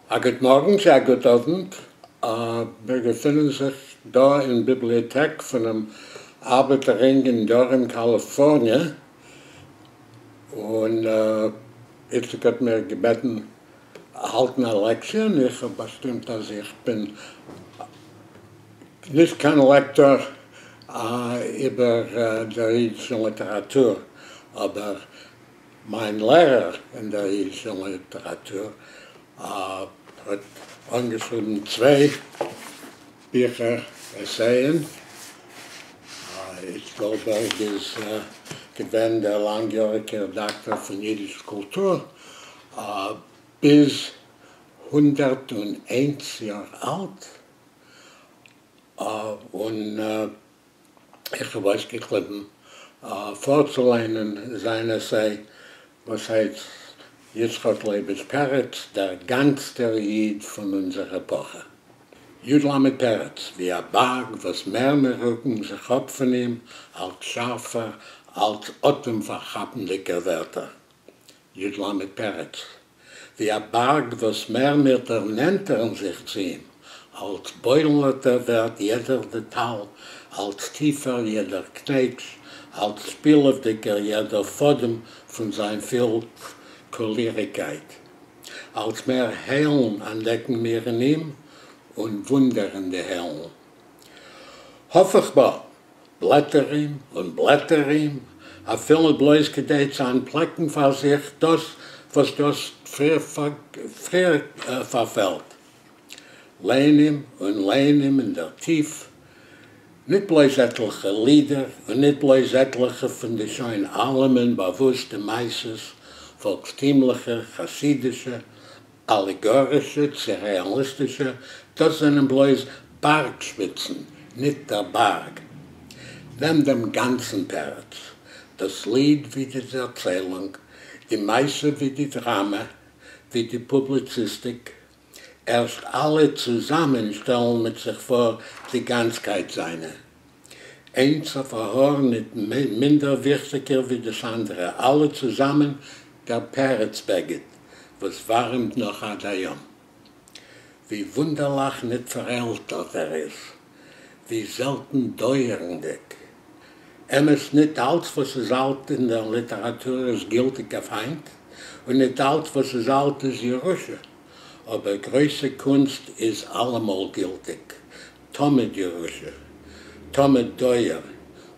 א גוט מארגן צי א גוט אוונט. מיר געפינען זיך דא אין ביבליאטעק פונעם ארבעטער רינג אין דרום קאליפארניע, און איציק האט מיר געבעטן האלטן א לעקציע, און איך האב באשטימט אז איך בין נישט קיין לעקטאר איבער דער אידישער ליטעראטור, אבער מיין לערער אין דער אידישער ליטעראטור האט אנגעשריבן צוויי ביכער עסייען. איציק גאלדבערג איז געווען דער לאנגיאריגער דאקטאר פון אידיש קולטור ביז 101 יאר אלט, און איך האב אויסגעקליבן פארצוליינען זיין עסיי וואס הייסט יצחק לייביש פרץ, דער גאנצסטער איד פון אונזער עפאכע. י ל פרץ, ווי א בארג וואס מער מיר רוקן זיך אפ פון אים, אלץ שארפער, אלץ אטעם-פארכאפנדיגער ווערט ער. י ל פרץ, ווי א בארג וואס מער מיר דערנענטערן זיך צו אים, אלץ בולט'ער ווערט יעדער דעטאל, אלץ טיפער יעדער קנייטש, אלץ שפילעוודיגער יעדער פאדעם פון זיין פיל-קאליריקייט. אלץ מער היילן אנטדעקן מיר אין אים און וואונדער אין די היילן. הפוך בה, בלעטער אים און בלעטער אים, אפילו בלויז כדי צו אנטפלעקן פאר זיך דאס וואס דו האסט פריער פארפעלט. לייען אים און לייען אים אין דער טיף, ניט בלויז עטלעכע לידער און ניט בלויז עטלעכע פון די שוין אלעמען באוואוסטע מעשות, פאלקסטימליכע, חסידישע, אלעגארישע צי רעאליסטישע, דאס זענען בלויז בארג-שפיצן, ניט דער בארג. נעם דעם גאנצן פרץ, דאס ליד ווי די דערציילונג, די מעשה ווי די דראמע, ווי די פובליציסטיק, ערשט אלע צוזאמען שטעלן מיט זיך פאר די גאנצקייט זיינע. איינס אויף א האר ניט מינדער וויכטיגער ווי דאס אנדערע, אלע צוזאמען דער פרץ-בגד, וואס ווארעמט נאך עד היום. ווי וואונדערליך ניט פארעלטערט ער איז, ווי זעלטן דויערנדיג. אמת, ניט אלץ וואס איז אלט אין דער ליטעראטור איז גילטיג אויף היינט, און ניט אלץ וואס איז אלט איז ירושה, אבער גרויסע קונסט איז אלעמאל גילטיג, תמיד ירושה, תמיד דויער,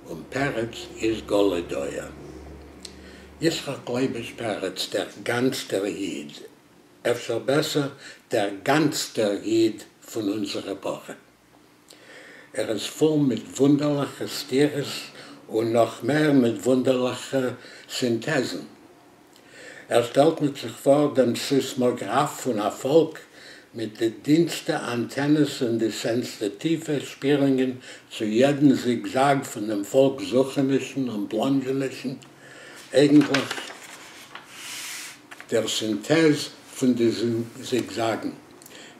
און פרץ איז גלי דויער. יצחק לייביש פרץ, דער גאנצסטער איד, אפשר בעסער, דער גאנצסטער איד פון אונזער עפאכע. ער איז פול מיט וואונדערליכע סתירות און נאך מער מיט וואונדערליכע סינטעזן. ער שטעלט מיט זיך פאר דעם סיסמאגראף פון א פאלק מיט די דינסטע אנטענעס און די סענסעטיווע שפירונגען צו יעדן זיגזאג פון דעם פאלקס זוכענישן און בלאנדזשענישן, אייגנטליך דער סינטעז פון די זיגזאגן.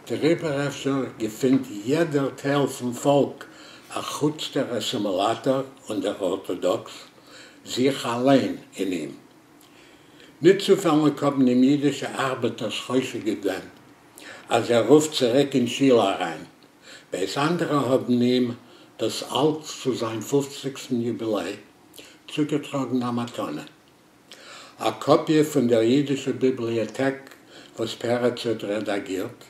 דעריבער אפשר געפינט יעדער טייל פון פאלק, אחוץ דער אסימילאטאר און דער ארטאדאקס, זיך אליין אין אים. ניט צופעליק האבן אים אידישע ארבעטערס חושד געווען, אז ער רופט צוריק אין שיל אריין, בעת אנדערע האבן אים, דאס אלץ צו זיין פופציגסטן יוביליי, צוגעטראגן א מתנה. א קאפיע פון דער אידישער ביבליאטעק וואס פרץ האט רעדאגירט,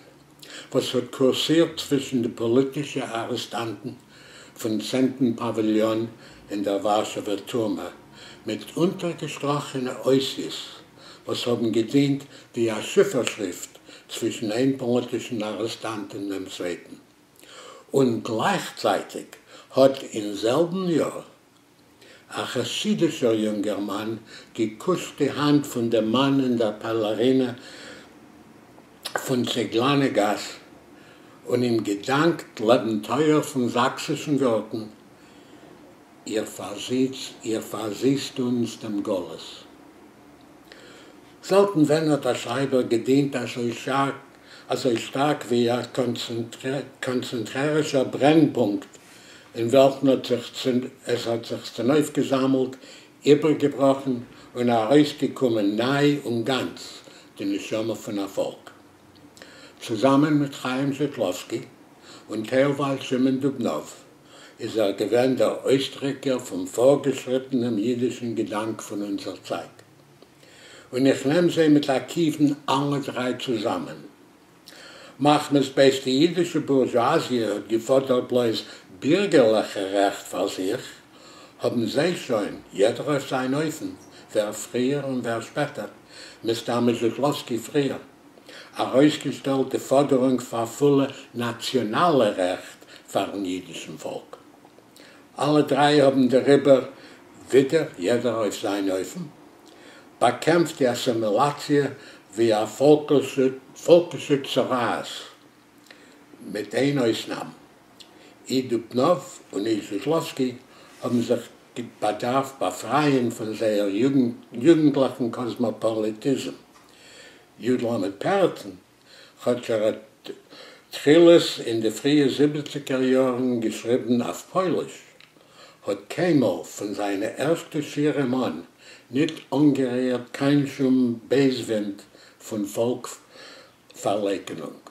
וואס האט קורסירט צווישן די פאליטישע ארעסטאנטן פון צענטן פאוויליאן אין דער ווארשעווער טורמע, מיט אונטערגעשטראכענע אותיות וואס האבן געדינט ווי א שיפער-שריפט צווישן איין פאליטישן ארעסטאנט און דעם צווייטן. און גלייכצייטיג האט אין זעלבן יאר א חסידישער יונגערמאן געקושט די האנט פון דעם מאן אין דער פעלערינע פון צעגלאנע גאס און אים געדאנקט לעבן טויער פון זאקסישן גארטן, איר פארזיסט אונז דעם גלות. זעלטן ווען האט א שרייבער געדינט אזוי אזוי שטארק ווי א קאנצענטרערישער ברענפונקט אין וועלכן עס האט זיך צונויפגעזאמלט, איבערגעבראכן און ארויסגעקומען ניי און גאנץ די נשמה פון א פאלק. צוזאמען מיט חיים זשיטלאווסקי און טיילווייז שמעון דובנאוו, איז ער געווען דער אויסדריקער פון פארגעשריטענעם אידישן געדאנק פון אונזער צייט. און איך נעם זיי מיט א כיוון אלע דריי צוזאמען. מחמת בעת די אידישע בורזשואזיע האט געפאדערט בלויז בירגערליכע רעכט פאר זיך, האבן זיי שוין, יעדער אויף זיין אופן, ווער פריער און ווער שפעטער, מסתמא זשיטלאווסקי פריער, ארויסגעשטעלט די פאדערונג פאר פולע נאציאנאלע רעכט פאר'ן אידישן פאלק. אלע דריי האבן דעריבער, ווידער יעדער אויף זיין אופן, באקעמפט די אסימילאציע ווי א פאלקישע צרעת, מיט איין אויסנאם, אי דובנאוו און אי זשיטלאווסקי האבן זיך באדארפט באפרייען פון זייער יוגנטליכן קאסמאפאליטיזם. י ל פרצן, כאטש ער האט תחילת אין די פריע זיבעציגער יארן געשריבן אויף פויליש, האט קיינמאל פון זיינע ערשטע שירים אן ניט אנגערירט קיין שום בייז ווינט פון פאלק פארלייקענונג.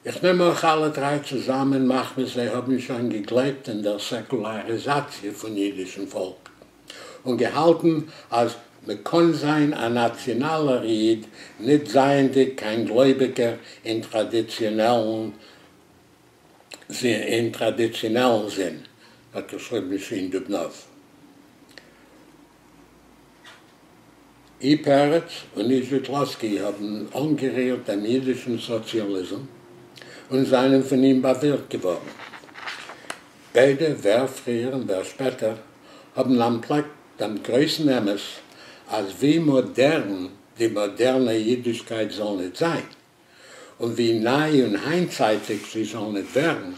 איך נעם אויך אלע דריי צוזאמען מחמת זיי האבן שוין געגלייבט אין דער סעקולאריזאציע פון אידישן פאלק און געהאלטן אז מ'קאן זיין א נאציאנאלער איד ניט זייענדיג קיין גלויביגער אין טראדיציאנעלן אין טראדיציאנעלן זין, האט געשריבן ש. דובנאוו. אי פרץ און אי זשיטלאווסקי האבן אנגערירט דעם אידישן סאציאליזם און זיינען פון אים באווירקט געווארן. ביידע, ווער פריער און ווער שפעטער, האבן אנטפלעקט דעם גרויסן אמת אז ווי מאדערן די מאדערנע אידישקייט זאל ניט זיין, און ווי ניי און היינטצייטיג זי זאל ניט ווערן,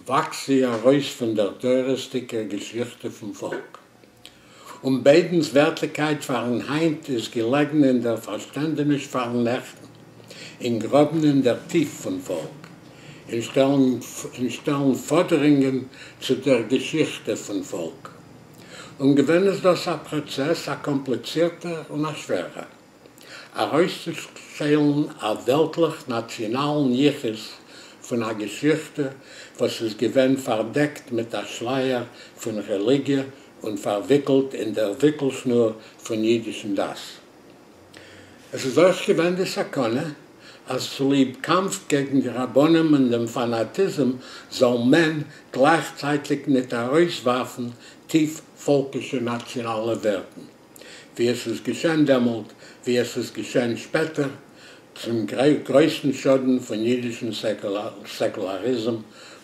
וואקסט זי ארויס פון דער דורות'דיגער געשיכטע פון פאלק. און ביידנס ווערטיגקייט פאר'ן היינט איז געלעגן אין דער פארשטענדעניש פאר'ן נעכטן, אין גראבן אין דער טיף פון פאלק, אין שטעלן אין שטעלן פאדערונגען צו דער געשיכטע פון פאלק. און געווען איז דאס א פראצעס א קאמפליצירטער און א שווערער. ארויסצושיילן א וועלטליך-נאציאנאלן יחוס פון א געשיכטע וואס איז געווען פארדעקט מיט א שלייער פון רעליגיע און פארוויקלט אין דער וויקלשנור פון אידישן דת. עס איז אויך געווען די סכנה אז צוליב קאמף קעגן די רבנים און דעם פאנאטיזם זאל מען גלייכצייטיג ניט ארויסווארפן טיף פאלקישע נאציאנאלע ווערטן. ווי עס איז געשען דעמאלט, ווי עס איז געשען שפעטער, צום גרויסן שאדן פון אידישן סעקולאריזם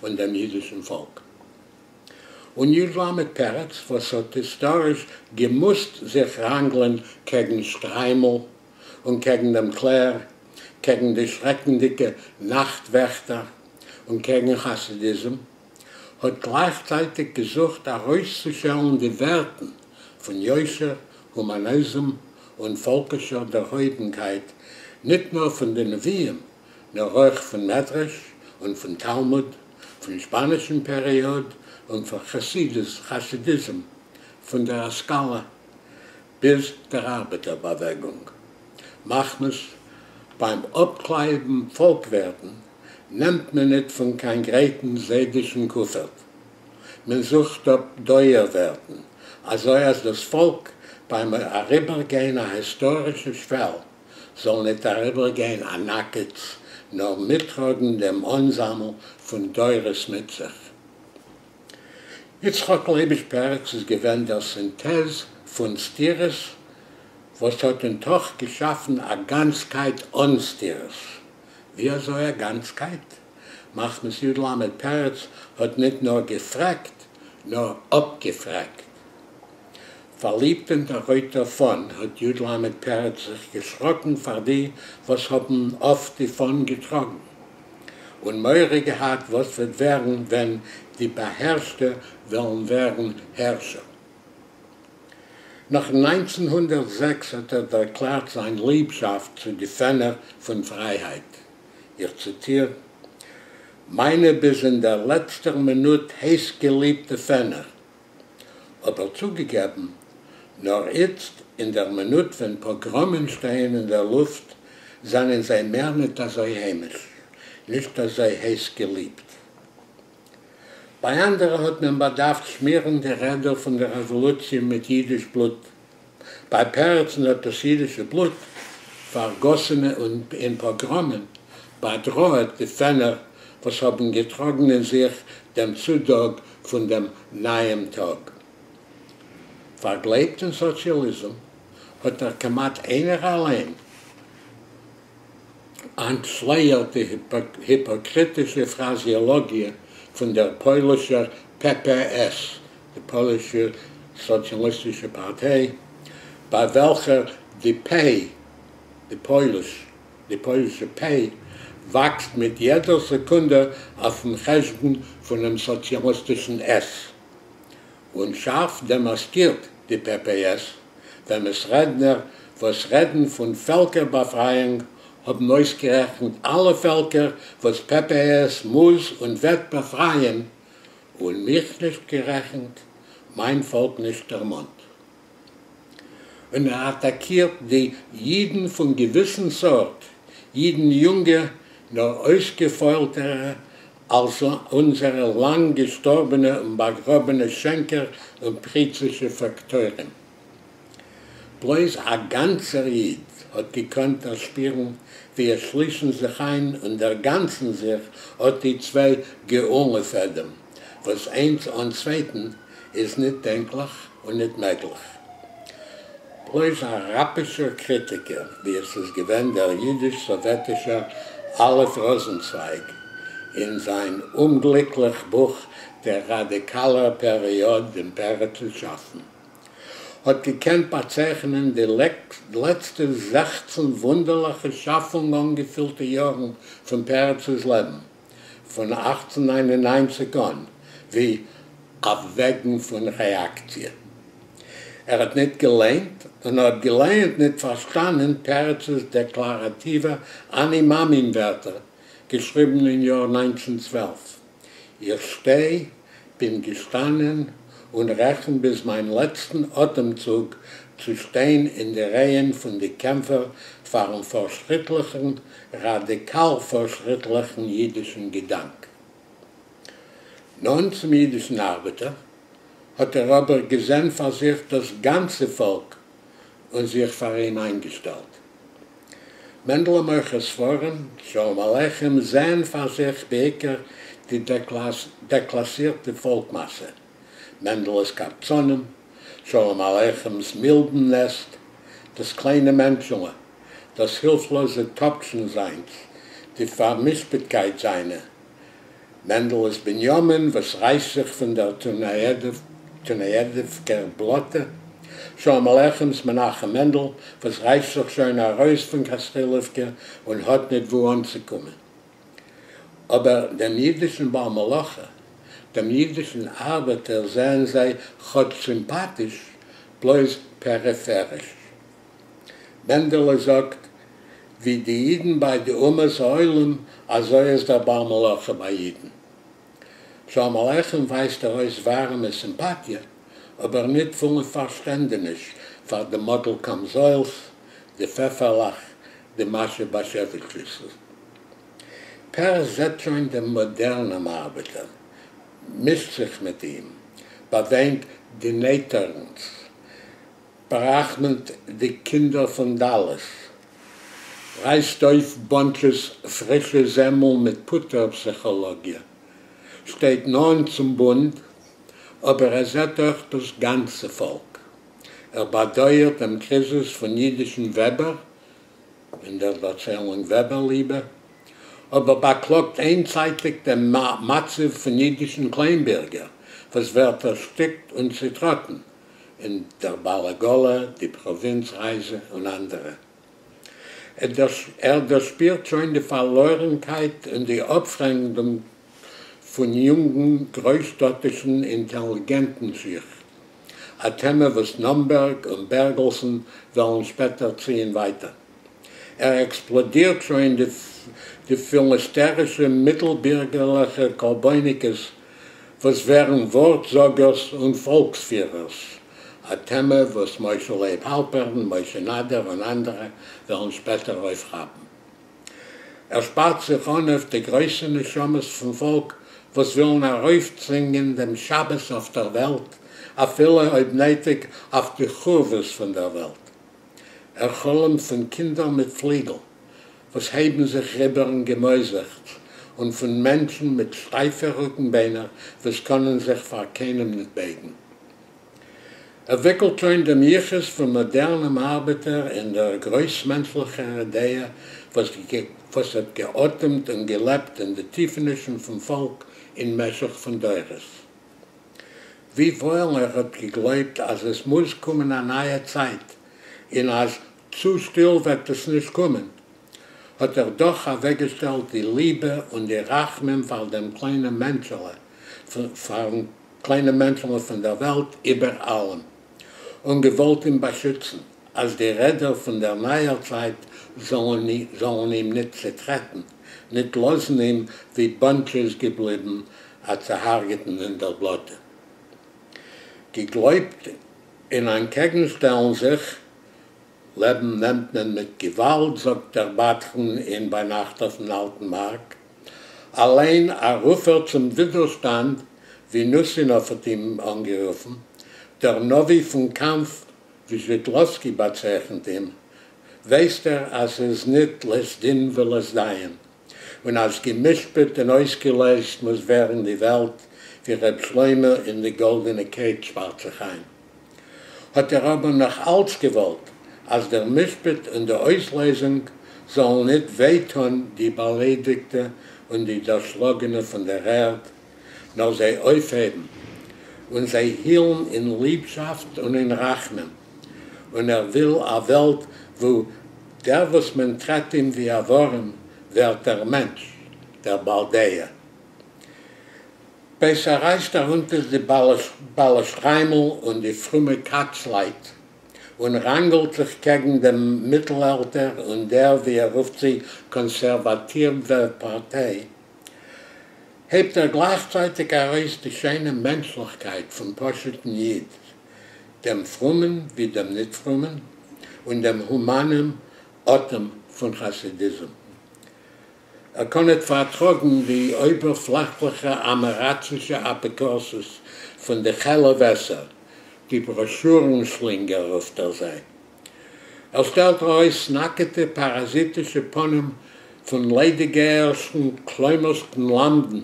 און דעם אידישן פאלק. און י ל פרץ, וואס האט היסטאריש געמוזט זיך ראנגלען קעגן שטריימל און קעגן דעם קלער, קעגן די שרעקנדיגע נאכט-וועכטער און קעגן חסידיזם, האט גלייכצייטיג געזוכט ארויסצושעלן די ווערטן פון יושר, הומאניזם און פאלקישער דערהויבנקייט ניט נאר פון די נביאים, נאר אויך פון מדרש און פון תלמוד, פון שפאנישן פעריאד און פון חסידות, חסידיזם, פון דער השכלה ביז דער ארבעטער באוועגונג. מחמת ביים אפקלייבן פאלק-ווערטן נעמט מען ניט פון קיין גרייטן זיידישן קופערט. מען זוכט אפ דויער-ווערטן, אזוי אז דאס פאלק ביים אריבערגיין א היסטארישע שוועל זאל ניט אריבערגיין א נאקעטס, נאר מיטטראגן דעם אנזאמל פון דורות מיט זיך. יצחק לייביש פרץ איז געווען דער סינטעז פון סתירות וואס האט אין תוך געשאפן א גאנצקייט אן סתירות. ווי אזוי א גאנצקייט? מחמת י ל פרץ האט ניט נאר געפרעגט, נאר אפגעפרעגט. פארליבט אין דער רויטער פאן האט י ל פרץ זיך געשראקן פאר די וואס האבן אפט די פאן געטראגן, און מורא געהאט וואס וועט ווערן ווען די באהערשטע וועלן ווערן הערשער. נאך אין 1906 האט ער דערקלערט זיין ליבשאפט צו די פענער פון פרייהייט. איך ציטיר, מיינע ביז אין דער לעצטער מינוט הייס געליבטע פענער. אבער צוגעגעבן, נאר איצט, אין דער מינוט ווען פאגראמען שטייען אין דער לופט, זײַנען זיי מער ניט אַזוי היימיש, נישט אַזוי הייס געליבט. בײַ אַנדערע האָט מען באַדאַרפֿט שמירן די רעדער פֿון דער רעוואָלוציע מיט ייִדיש בלוט. בײַ פּרצן האָט דאָס ייִדישע בלוט, פֿאַרגאָסענע אין פּאָגראָמען, באַדראָעט די פֿענער, וואָס האָבן געטראָגן אין זיך דעם צודאָג פֿון דעם נײַעם טאָג. פֿאַרגלייבט אין סאָציאַליזם, האָט ער כּמעט איינער אַליין אַנטשלייערט די היפּאָקריטישע פֿראַזעאָלאָגיע פֿון דער פּוילישער פּ-פּ-ס, די פּוילישע סאָציאַליסטישע פּאַרטיי, בײַ וועלכער די פּ, די פּויליש, די פּוילישע פּ, וואַקסט מיט יעדער סעקונדע אויפֿן חשבון פֿונעם סאָציאַליסטישן ס. און שאַרף דעמאַסקירט די פּ-פּ-ס, וועמעס רעדנער, וואָס רעדן פֿון פֿעלקער-באַפֿרײַונג, האָבן אויסגערעכנט אַלע פֿעלקער, וואָס פּ-פּ-ס מוז און וועט באַפֿרײַען, און מיך נישט גערעכנט, מײַן פֿאָלק נישט דערמאָנט. און ער אַטאַקירט די ייִדן פֿון געוויסן סאָרט, ייִדן יונגע, נאָר אויסגעפֿוילטערע, אַלס אונדזערע לאַנג געשטאָרבענע און באַגראָבענע שענקער און פּריצישע פֿאַקטוירים. בלויז אַ גאַנצער ייִד האָט געקאָנט דערשפּירן, ווי עס שליסן זיך איין און דערגאַנצן זיך אָט די צוויי גאולה-פֿעדעם, וואָס איינס אָן צווייטן איז ניט דענקלעך און ניט מעגלעך. בלויז אַ ראַפּישער קריטיקער, ווי עס איז געווען דער ייִדיש-סאָוועטישער א' ראָזענצווייג אין זײַן אומגליקלעך בוך דער ראַדיקאַלער פּעריאָד אין פּרצעס שאַפֿן, האָט געקענט באַצייכענען די לעצטע 16 וווּנדערלעכע שאַפֿונג-אָנגעפֿילטע יאָרן פֿון פּרצעס לעבן, פֿון 1899 אָן, ווי אויף וועגן פֿון רעאַקציע. ער האָט ניט געלייענט און אויב געלייענט, ניט פֿאַרשטאַנען פּרצעס דעקלאַראַטיווע אני-מאמין-ווערטער, געשריבן אין יאָר 1912, איך שטיי, בין געשטאַנען און רעכן ביז מײַן לעצטן אָטעמצוג צו שטיין אין די רייען פֿון די קעמפֿער פֿאַרן פֿאָרשריטלעכן, ראַדיקאַל-פֿאָרשריטלעכן ייִדישן געדאַנק. נאָענט צום ייִדישן אַרבעטער, האָט ער אָבער געזען פֿאַר זיך דאָס גאַנצע פֿאָלק און זיך פֿאַר אים אײַנגעשטעלט. מענדעלע מוכר ספרים, שלום עליכם זעען פאר זיך בעיקר די דעקלאסירטע פאלק-מאסע, מענדעלע'ס קבצנים, שלום עליכם'ס מילבן-נעסט, דאס קליינע מענטשעלע, דאס הילפלאזע טאפטשן זיינס, די פאר'משפט'קייט זיינע, מענדעלע'ס בנימין וואס רייסט זיך פון דער טונעיאדעווקער בלאטע, שלום עליכם'ס מנחם מענדל וואס רייסט זיך שוין ארויס פון כתרילעווקע און האט ניט וואו אנצוקומען. אבער דעם אידישן בעל מלאכה, דעם אידישן ארבעטער זעען זיי, כאטש סימפאטיש, בלויז פעריפעריש. מענדעלע זאגט, ווי די אידן ביי די אומות העולם, אזוי איז דער בעל מלאכה ביי אידן. שלום עליכם ווייזט ארויס ווארעמע סימפאטיע, אבער ניט פולע פארשטענדעניש פאר די מאטל קאמזוילס, די פעפערלעך, די מאשע באשעוויטשעס. פרץ זעט שוין דעם מאדערנעם ארבעטער, מישט זיך מיט אים, באוויינט די נייטארינס, בארחמנט די קינדער פון דלות, רייסט אויף באנטשעס פרישע זעמל מיט פוטער פסיכאלאגיע, שטייט נאענט צום בונד, אבער ער זעט אויך דאס גאנצע פאלק. ער באדויערט דעם קריזיס פון אידישן וועבער אין דער דערציילונג וועבער-ליבע, אבער באקלאגט איינצייטיג דעם מצב פון אידישן קליינבירגער וואס ווערט דערשטיקט און צעטראטן אין דער בעל-עגלה, די פראווינץ-רייזע און אנדערע. ער דערשפירט שוין די פארלוירנקייט און די אפפרעמדונג פון יונגן גרויסשטאטישן אינטעליגענטן-שיכט, א טעמע וואס נאמבערג און בערגעלסאן וועלן שפעטער ציען ווייטער. ער עקספלאדירט שוין די פיליסטערישע מיטלבירגערליכע כל-בו'ניקעס וואס ווערן ווארט-זאגערס און פאלקס-פירערס, א טעמע וואס משה לייב האלפערן, משה נאדער און אנדערע וועלן שפעטער אויפכאפן. ער שפארט זיך אן אויף די גרויסע נשמות פון פאלק וואס ווילן ארויפצווינגען דעם שבת אויף דער וועלט, אפילו אויב נייטיג אויף די חורבות פון דער וועלט. ער חלומ'ט פון קינדער מיט פליגל וואס הייבן זיך איבערן געמויזעכץ, און פון מענטשן מיט שטייפע רוקנביינער וואס קענען זיך פאר קיינעם ניט בייגן. ער וויקלט שוין דעם יחוס פון מאדערנעם ארבעטער אין דער גרויסמענטשליכער אידעע וואס האט געאטעמט און געלעבט אין די טיפענישן פון פאלק אין משך פון דורות. ווי וואויל ער האט געגלויבט אז עס מוז קומען א נייע צייט און אז צו שטיל וועט עס נישט קומען, האט ער דאך אוועקגעשטעלט די ליבע און די רחמים פאר דעם קליינעם מענטשעלע, פארן קליינעם מענטשעלע פון דער וועלט איבער אלעם, און געוואלט אים באשיצן, אז די רעדער פון דער נייער צייט זאלן אים ניט צעטרעטן, ניט לאזן אים, ווי באנטשע איז געבליבן, א צעהרגעטן אין דער בלאטע. געגלויבט אין אנטקעגנשטעלן זיך, לעבן נעמט מען מיט געוואלד, זאגט דער בדחן אין ביינאכט אויפן אלטן מארק. אליין א רופער צום ווידערשטאנד, ווי נוסינאוו האט אים אנגערופן, דער נביא פון קאמף, ווי זשיטלאווסקי באצייכנט אים, ווייסט ער אז ס'איז ניט לית דין ולית דיין, און אז גע'משפט און אויסגעלייזט מוז ווערן די וועלט, ווי ר' שלמה אין די גאלדענע קייט שפארט זיך איין. האט ער אבער נאך אלץ געוואלט אז דער משפט און די אויסלייזונג זאלן ניט וויי טאן די באליידיגטע און די דערשלאגענע פון דער ערד, נאר זיי אויפהייבן און זיי הילן אין ליבשאפט און אין רחמים, און ער וויל א וועלט וואו דער וואס מען טרעט אים ווי א ווארים ווערט דער מענטש, דער בעל דעה. בעת ער רייסט ארונטער די בעלי שטריימל און די פרומע קאץ-לייט, און ראנגלט זיך קעגן דעם מיטלאלטער און דער, ווי ער רופט זי, קאנסערוואטיווער פארטיי, הייבט ער גלייכצייטיג ארויס די שיינע מענטשליכקייט פון פשוט'ן איד, דעם פרומען ווי דעם ניט-פרומען, און דעם הומאנעם אטעם פון חסידיזם. ער קאָן ניט פֿאַרטראָגן די אויבערפֿלעכלעכע עם-הארצישע אַפּיקורסות פֿון די חלבֿ-עסער, די בראָשורן-שלינגער רופֿט ער זיי. ער שטעלט אַרויס ס'נאַקעטע פּאַראַזיטישע פּנים פֿון ליידיגייערשן כּלומרשטן למדן,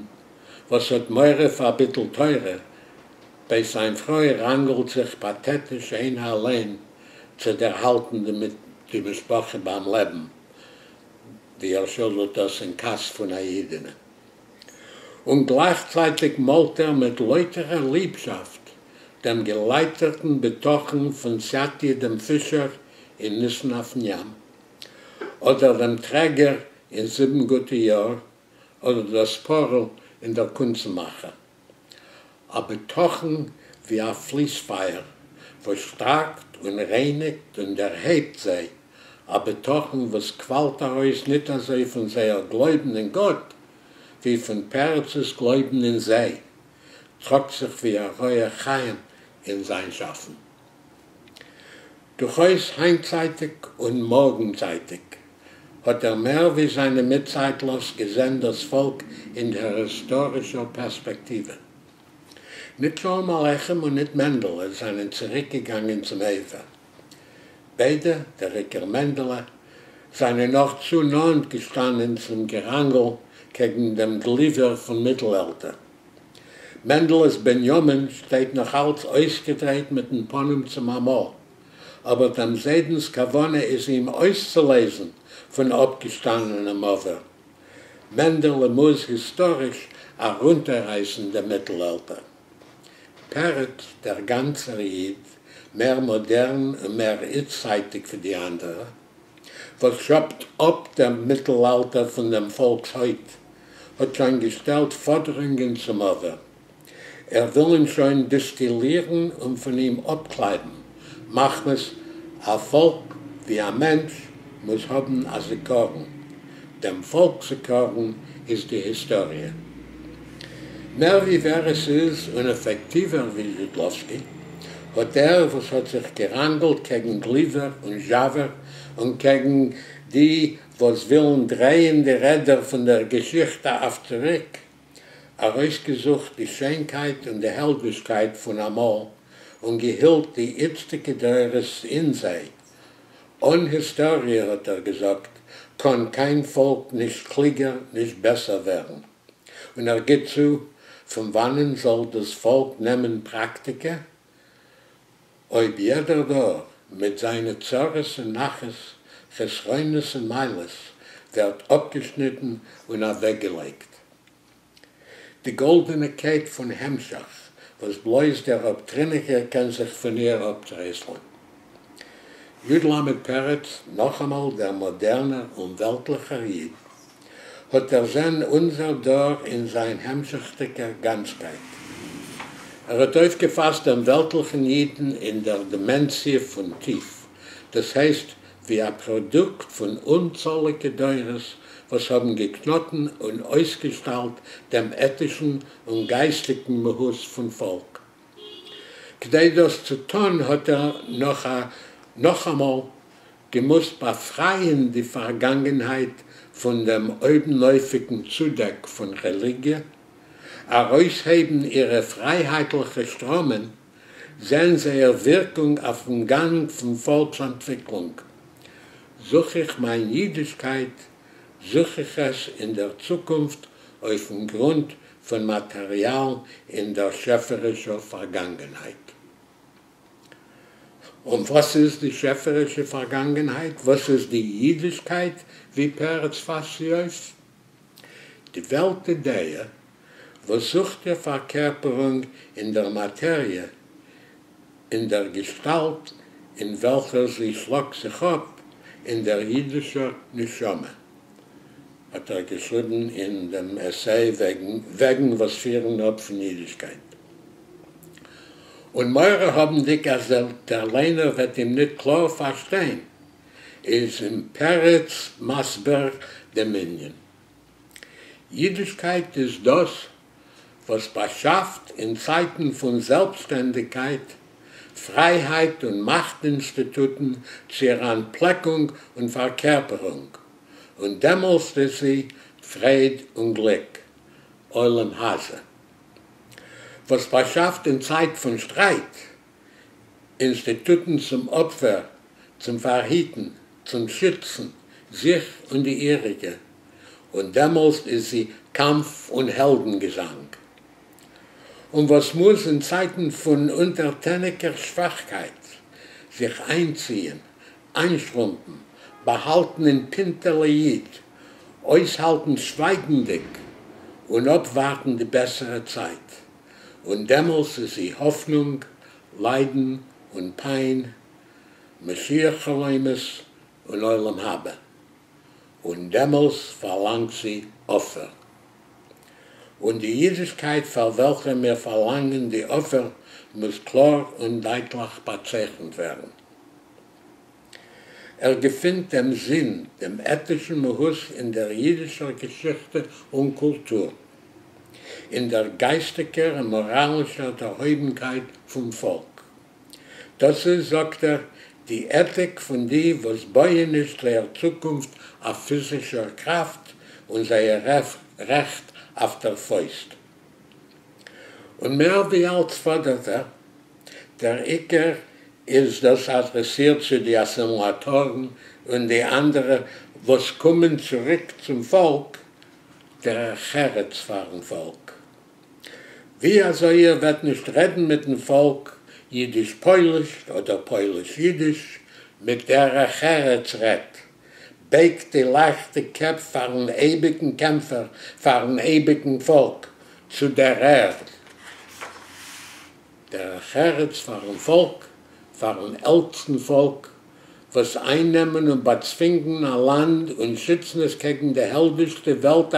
וואָס האָט מורא פֿאַר ביטול-תּורה, בעת זײַן פֿרוי ראַנגלט זיך פּאַטעטיש איינע אַליין צו דערהאַלטן די משפּחה בײַם לעבן. ווי ער שילדערט דאס אין כעס פון א אידענע. און גלייכצייטיג מאלט ער מיט לויטערער ליבשאפט דעם געלייטערטן בטחון פון סאטיע דעם פישער אין ניסן אויפן ים, אדער דעם טרעגער אין זיבן גוטע יאר, אדער דאס פארל אין דער קונצנמאכער. א בטחון ווי א פליס-פייער וואס שטארקט און רייניגט און דערהייבט זיי, א בטחון וואס קוואלט ארויס ניט אזוי פון זייער גלויבן אין גאט, ווי פון פרצ'ס גלויבן אין זיי, טראגט זיך ווי א רוח חיים אין זיין שאפן. דורכאויס היינטצייטיג און מארגנצייטיג האט ער מער ווי זיינע מיטצייטלערס געזען דאס פאלק אין דער היסטארישער פערספעקטיווע. ניט שלום עליכם און ניט מענדעלע זיינען צוריקגעגאנגען צום עבר. ביידע, דער עיקר מענדעלע, זיינען נאך צו נאענט געשטאנען צום געראנגל קעגן דעם גליווער פון מיטל-עלטער. מענדעלע'ס בנימין שטייט נאך אלץ אויסגעדרייט מיטן פנים צום אמאל, אבער דעם זיידנ'ס כוונה איז אים אויסצולייזן פון אפגעשטאנענעם עבר. מענדעלע מוז היסטאריש ארונטעררייסן דעם מיטל-עלטער. פרץ, דער גאנצער איד, מער מאדערן און מער איצטצייטיג ווי די אנדערע, וואס שאבט אפ דעם מיטל-אלטער פון דעם פאלק'ס הויט, האט שוין געשטעלט פאדערונגען צום עבר. ער וויל אים שוין דיסטילירן און פון אים אפקלייבן, מחמת א פאלק ווי א מענטש מוז האבן א זיכרון. דעם פאלק'ס זיכרון איז די היסטאריע. מער ווי ווער עס איז און עפעקטיווער ווי זשיטלאווסקי, האט דער וואס האט זיך געראנגלט קעגן גליווער און זשאווער און קעגן די, וואָס ווילן דרייען די רעדער פֿון דער געשיכטע אויף צוריק, אַרויסגעזוכט די שיינקייט און די העלדישקייט פֿון אַמאָל און געהילט די איצטיקע דורות אין זיי. אָן היסטאָריע, האָט ער געזאָגט, קאָן קיין פֿאָלק נישט קליגער, נישט בעסער ווערן. און ער גיט צו, פֿון וואַנען זאָל דאָס פֿאָלק נעמען פּראַקטיקע, אויב יעדער דור, מיט זיינע צרות און נחת, חסרונות און מעלות, ווערט אפגעשניטן און אוועקגעלייגט? די גאלדענע קייט פון המשך, וואס בלויז דער אפטריניקער קען זיך פון איר אפטרייסלען. י. ל. פרץ, נאכאמאל דער מאדערנער און וועלטליכער איד, האט דערזען אונזער דור אין זיין המשכ'דיגער גאנצקייט. ער האט אויפגעפאסט דעם וועלטליכן אידן אין דער דימענסיע פון טיף, דאס הייסט ווי א פראדוקט פון אומצאליגע דורות וואס האבן געקנאטן און אויסגעשטאלט דעם עטישן און גייסטיגן מהות פון פאלק. כדי דאס צו טאן האט ער נאכאמאל געמוזט באפרייען די פארגאנגענהייט פון דעם אויבנאויפיגן צודעק פון רעליגיע, ארויסהייבן אירע פרייהייטליכע שטראמען, זען זייער ווירקונג אויפן גאנג פון פאלקס אנטוויקלונג. זוך איך מיין אידישקייט, זוך איך עס אין דער צוקונפט אויפן גרונט פון מאטעריאל אין דער שעפערישער פארגאנגענהייט. און וואס איז די שעפערישע פארגאנגענהייט? וואס איז די אידישקייט ווי פרץ פאסט זי אויס? די וועלט אידעע וואס זוכט איר פארקערפערונג אין דער מאטעריע, אין דער געשטאלט אין וועלכער זי שלאגט זיך אפ אין דער אידישער נשמה, האט ער געשריבן אין דעם עסיי וועגן וועגן וואס פירן אפ פון אידישקייט. און מורא האבנדיג אז דער ליינער וועט אים ניט קלאר פארשטיין, איז אים פרץ מסביר דעם ענין. אידישקייט איז דאס וואס באשאפט אין צייטן פון זעלבסטשטענדיגקייט, פרייהייט און מאכט-אינסטיטוטן צו איר אנטפלעקונג און פארקערפערונג, און דעמאלסט איז זי פרייד און גליק, עולם הזה. וואס באשאפט אין צייט פון שטרייט, אינסטיטוטן צום אפפער, צום פארהיטן, צום שיצן זיך און די איריגע, און דעמאלסט איז זי קאמף און העלדן-געזאנג. און וואס מוז אין צייטן פון אונטערטעניקער שוואכקייט זיך איינציען, איינשרומפן, באהאלטן אין פינטעלע איד, אויסהאלטן שווייגנדיג און אפווארטן די בעסערע צייט, און דעמאלס איז זי האפנונג, ליידן און פיין, משיח חלומות און עולם הבא, און דעמאלס פארלאנגט זי אפפער. און די אידישקייט פאר וועלכע מיר פארלאנגען די אפפער מוז קלאר און דייטליך באצייכנט ווערן. ער געפינט דעם זין, דעם עטישן מהות אין דער יידישער געשיכטע און קולטור, אין דער גייסטיקער און מאראלישער דערהויבנקייט פון פאלק. דאס איז, זאגט ער, די עטיק פון די, וואס בויען נישט זייער צוקונפט אויף פיזישער קראפט און זייער רעכט אויף דער פויסט. און מער ווי אלץ פאדערט ער, דער עיקר איז דאס אדרעסירט צו די אסימילאטארן און די אנדערע וואס קומען צוריק צום פאלק, דרך ארץ פארן פאלק. ווי אזוי איר וועט נישט רעדן מיטן פאלק אידיש-פויליש אדער פויליש-אידיש, מיט דרך ארץ רעדט, בייגט די לייכטע קעפ פארן אייביגן קעמפער, פארן אייביגן פאלק, צו דער ערד. דרך ארץ פארן פאלק, פארן עלטסטן פאלק, וואס אייננעמען און באצווינגן א לאנד און שיצן עס קעגן די העלדישסטע וועלט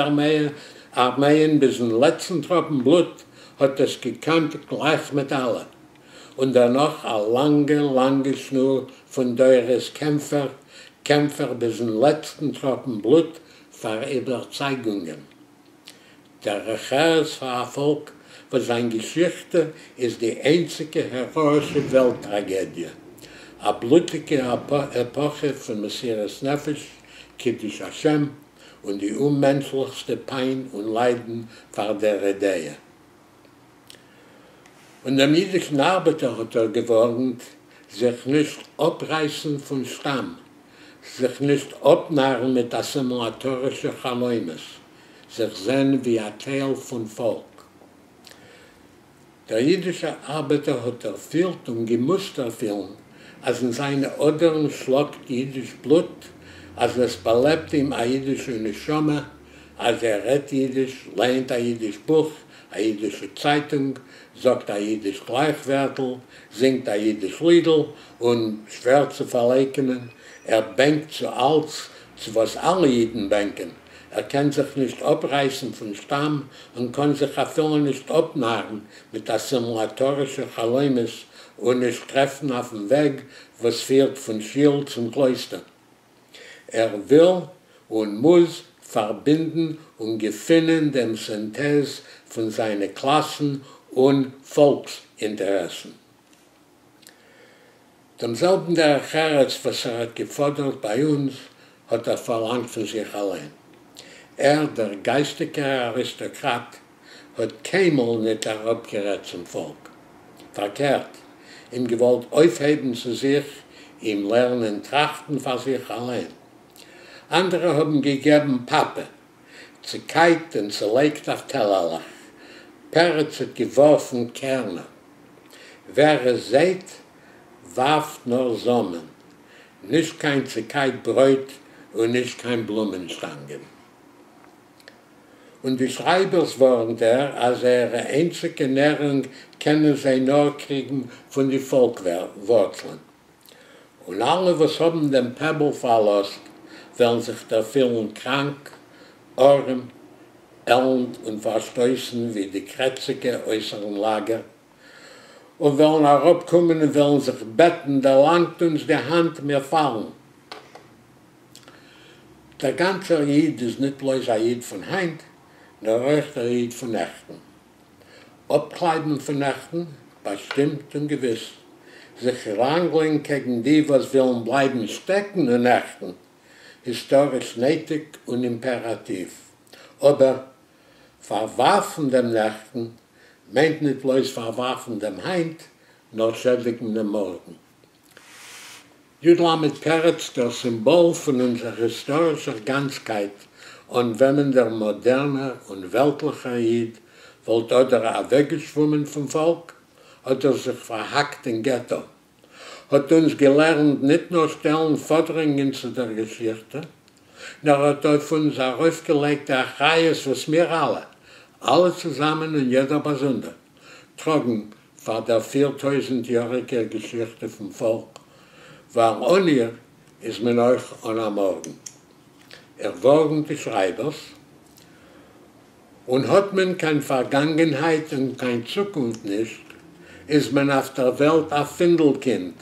ארמייען ביזן לעצטן טראפן בלוט, האט עס געקאנט גלייך מיט אלע, און דערנאך א לאנגע לאנגע שנור פון דורות קעמפער, קעמפער ביזן לעצטן טראפן בלוט פאר איבערצייגונגען. דרך ארץ פאר א פאלק וואס זיין געשיכטע איז די איינציגע העראאישע וועלט טראגעדיע, א בלוטיגע עפאכע פון מסירות נפש, קידוש השם און די אוממענטשליכסטע פיין און ליידן פאר דער אידעע. און דעם אידישן ארבעטער האט ער געווארנט זיך נישט אפרייסן פון שטאם, זיך נישט אפנארן מיט אסימילאטארישע חלומות, זיך זען ווי א טייל פון פאלק. דער אידישער ארבעטער האט דערפילט און געמוזט דערפילן, אז אין זיינע אדערן שלאגט אידיש בלוט, אז עס באלעבט אים א אידישע נשמה, אז ער רעדט אידיש, לייענט א אידיש בוך, א אידישע צייטונג, זאגט א אידיש גלייכווערטל, זינגט א אידיש לידל, און, שווער צו פארלייקענען, ער בענקט צו אלץ צו וואס אלע אידן בענקען, ער קען זיך נישט אפרייסן פון שטאם און קען זיך אפילו נישט אפנארן מיט אסימילאטארישע חלומות און נישט טרעפן אויפן וועג וואס פירט פון שיל צום קלויסטער. ער וויל און מוז פארבינדן און געפינען דעם סינטעז פון זיינע קלאסן און פאלקס אינטערעסן. דעם זעלבן דרך ארץ וואס ער האט געפאדערט ביי אונז, האט ער פארלאנגט פון זיך אליין. ער, דער גייסטיגער אריסטאקראט, האט קיינמאל ניט אראפגערעדט צום פאלק. פארקערט, אים געוואלט אויפהייבן צו זיך, אים לערנען טראכטן פאר זיך אליין. אנדערע האבן געגעבן פאפע, צעקייט און צעלייגט אויף טעלערלעך. פרץ האט געווארפן קערנער. ווער עס זייט, ווארפט נאר זאמען, נישט קיין צעקייט ברויט און נישט קיין בלומען-שטאנגען. און די שרייבערס ווארנט ער אז זייערע איינציגע נערונג קענען זיי נאר קריגן פון די פאלק-ווארצלען. און אלע וואס האבן דעם פעבל פארלאזט וועלן זיך דערפילן קראנק, ארעם, עלנד און פארשטויסן ווי די קרעציגע אויסערן לאגער, און וועלן אראפקומען און וועלן זיך בעטן, דערלאנגט אונז די האנט, מיר פאלן. דער גאנצער איד איז ניט בלויז א איד פון היינט, נאר אויך דער איד פון נעכטן. אפקלייבן פון נעכטן, באשטימט און געוויס, זיך ראנגלען קעגן די וואס ווילן בלייבן שטעקן אין נעכטן, היסטאריש נעטיג און אימפעראטיוו. אבער פארווארפן דעם נעכטן מיינט ניט בלויז פארווארפן דעם היינט, נאר שעדיגן דעם מארגן. י ל פרץ, דער סימבאל פון אונזער היסטארישער גאנצקייט, אן וועמען דער מאדערנער און וועלטליכער איד וואלט אדער אוועקגעשוואומען פון פאלק, אדער זיך פארהאקט אין געטא, האט אונז געלערנט ניט נאר שטעלן פאדערונגען צו דער געשיכטע, נאר האט אויף אונז ארויפגעלייגט די אחריות וואס מיר אלע, אלע צוזאמען און יעדער באזונדער, טראגן פאר דער 4000 יאריגער געשיכטע פון פאלק, ווייל אן איר איז מען אויך אן א מארגן. ער ווארנט די שרייבערס, און האט מען קיין פארגאנגענהייט און קיין צוקונפט נישט, איז מען אויף דער וועלט א פינדל-קינד,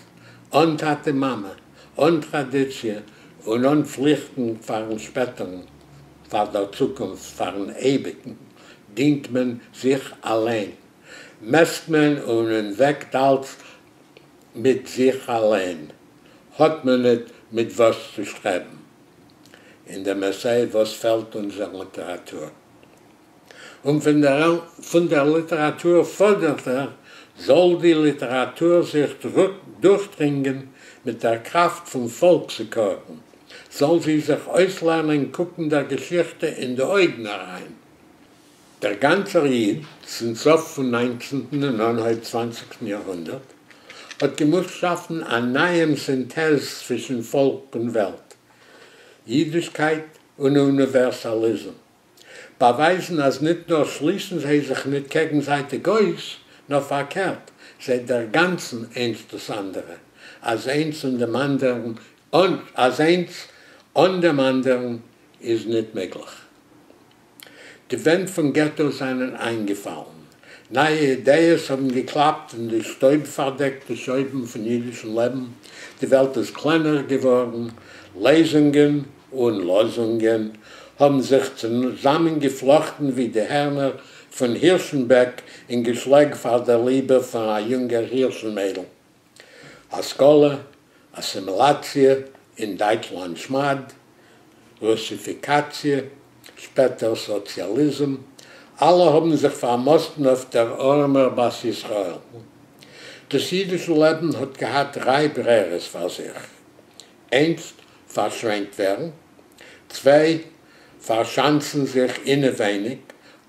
אן טאטע-מאמע, אן טראדיציע און אן פליכטן פארן שפעטערן, פאר דער צוקונפט, פארן אייביגן, דינט מען זיך אליין, מעסט מען און מען וועגט אלץ מיט זיך אליין, האט מען ניט מיט וואס צו שטרעבן. אין דעם עסיי וואס פעלט אונזער ליטעראטור? און פון דער פון דער ליטעראטור פאדערט ער, זאל די ליטעראטור זיך דורכדרינגען מיט דער קראפט פון פאלקס-זיכרון, זאל זי זיך אויסלערנען קוקן דער געשיכטע אין די אויגן אריין. דער גאנצער איד, זינט סוף פון ניינצנטן און אנהויב צוואנציגסטן יארהונדערט, האט געמוזט שאפן א נייעם סינטעז צווישן פאלק און וועלט, אידישקייט און אוניווערסאליזם, באווייזן אז ניט נאר שליסן זיי זיך ניט קעגנזייטיג אויס, נאר פארקערט, זיי דערגאנצן איינס דאס אנדערע, אז איינס אן דעם אנדערן, אז איינס אן דעם אנדערן איז ניט מעגליך. די ווענט פון געטא זענען איינגעפאלן. נייע אידעעס האבן געקלאפט אין די שטויב-פארדעקטע שויבן פון אידישן לעבן, די וועלט איז קלענער געווארן, לעזונגען און לאזונגען האבן זיך צוזאמענגעפלאכטן ווי די הערנער פון הירשן-בעק אין געשלעג פאר דער ליבע פון א יונגער הירשן-מיידל. השכלה, אסימילאציע, אין דייטשלאנד שמד. רוסיפיקאציע, שפעטער סאציאליזם, אלע האבן זיך פארמאסטן אויף דער ארעמער בת ישראל. דאס אידישע לעבן האט געהאט דריי ברירות פאר זיך, איינס, פארשווענקט ווערן, צוויי, פארשאנצן זיך אינעווייניג,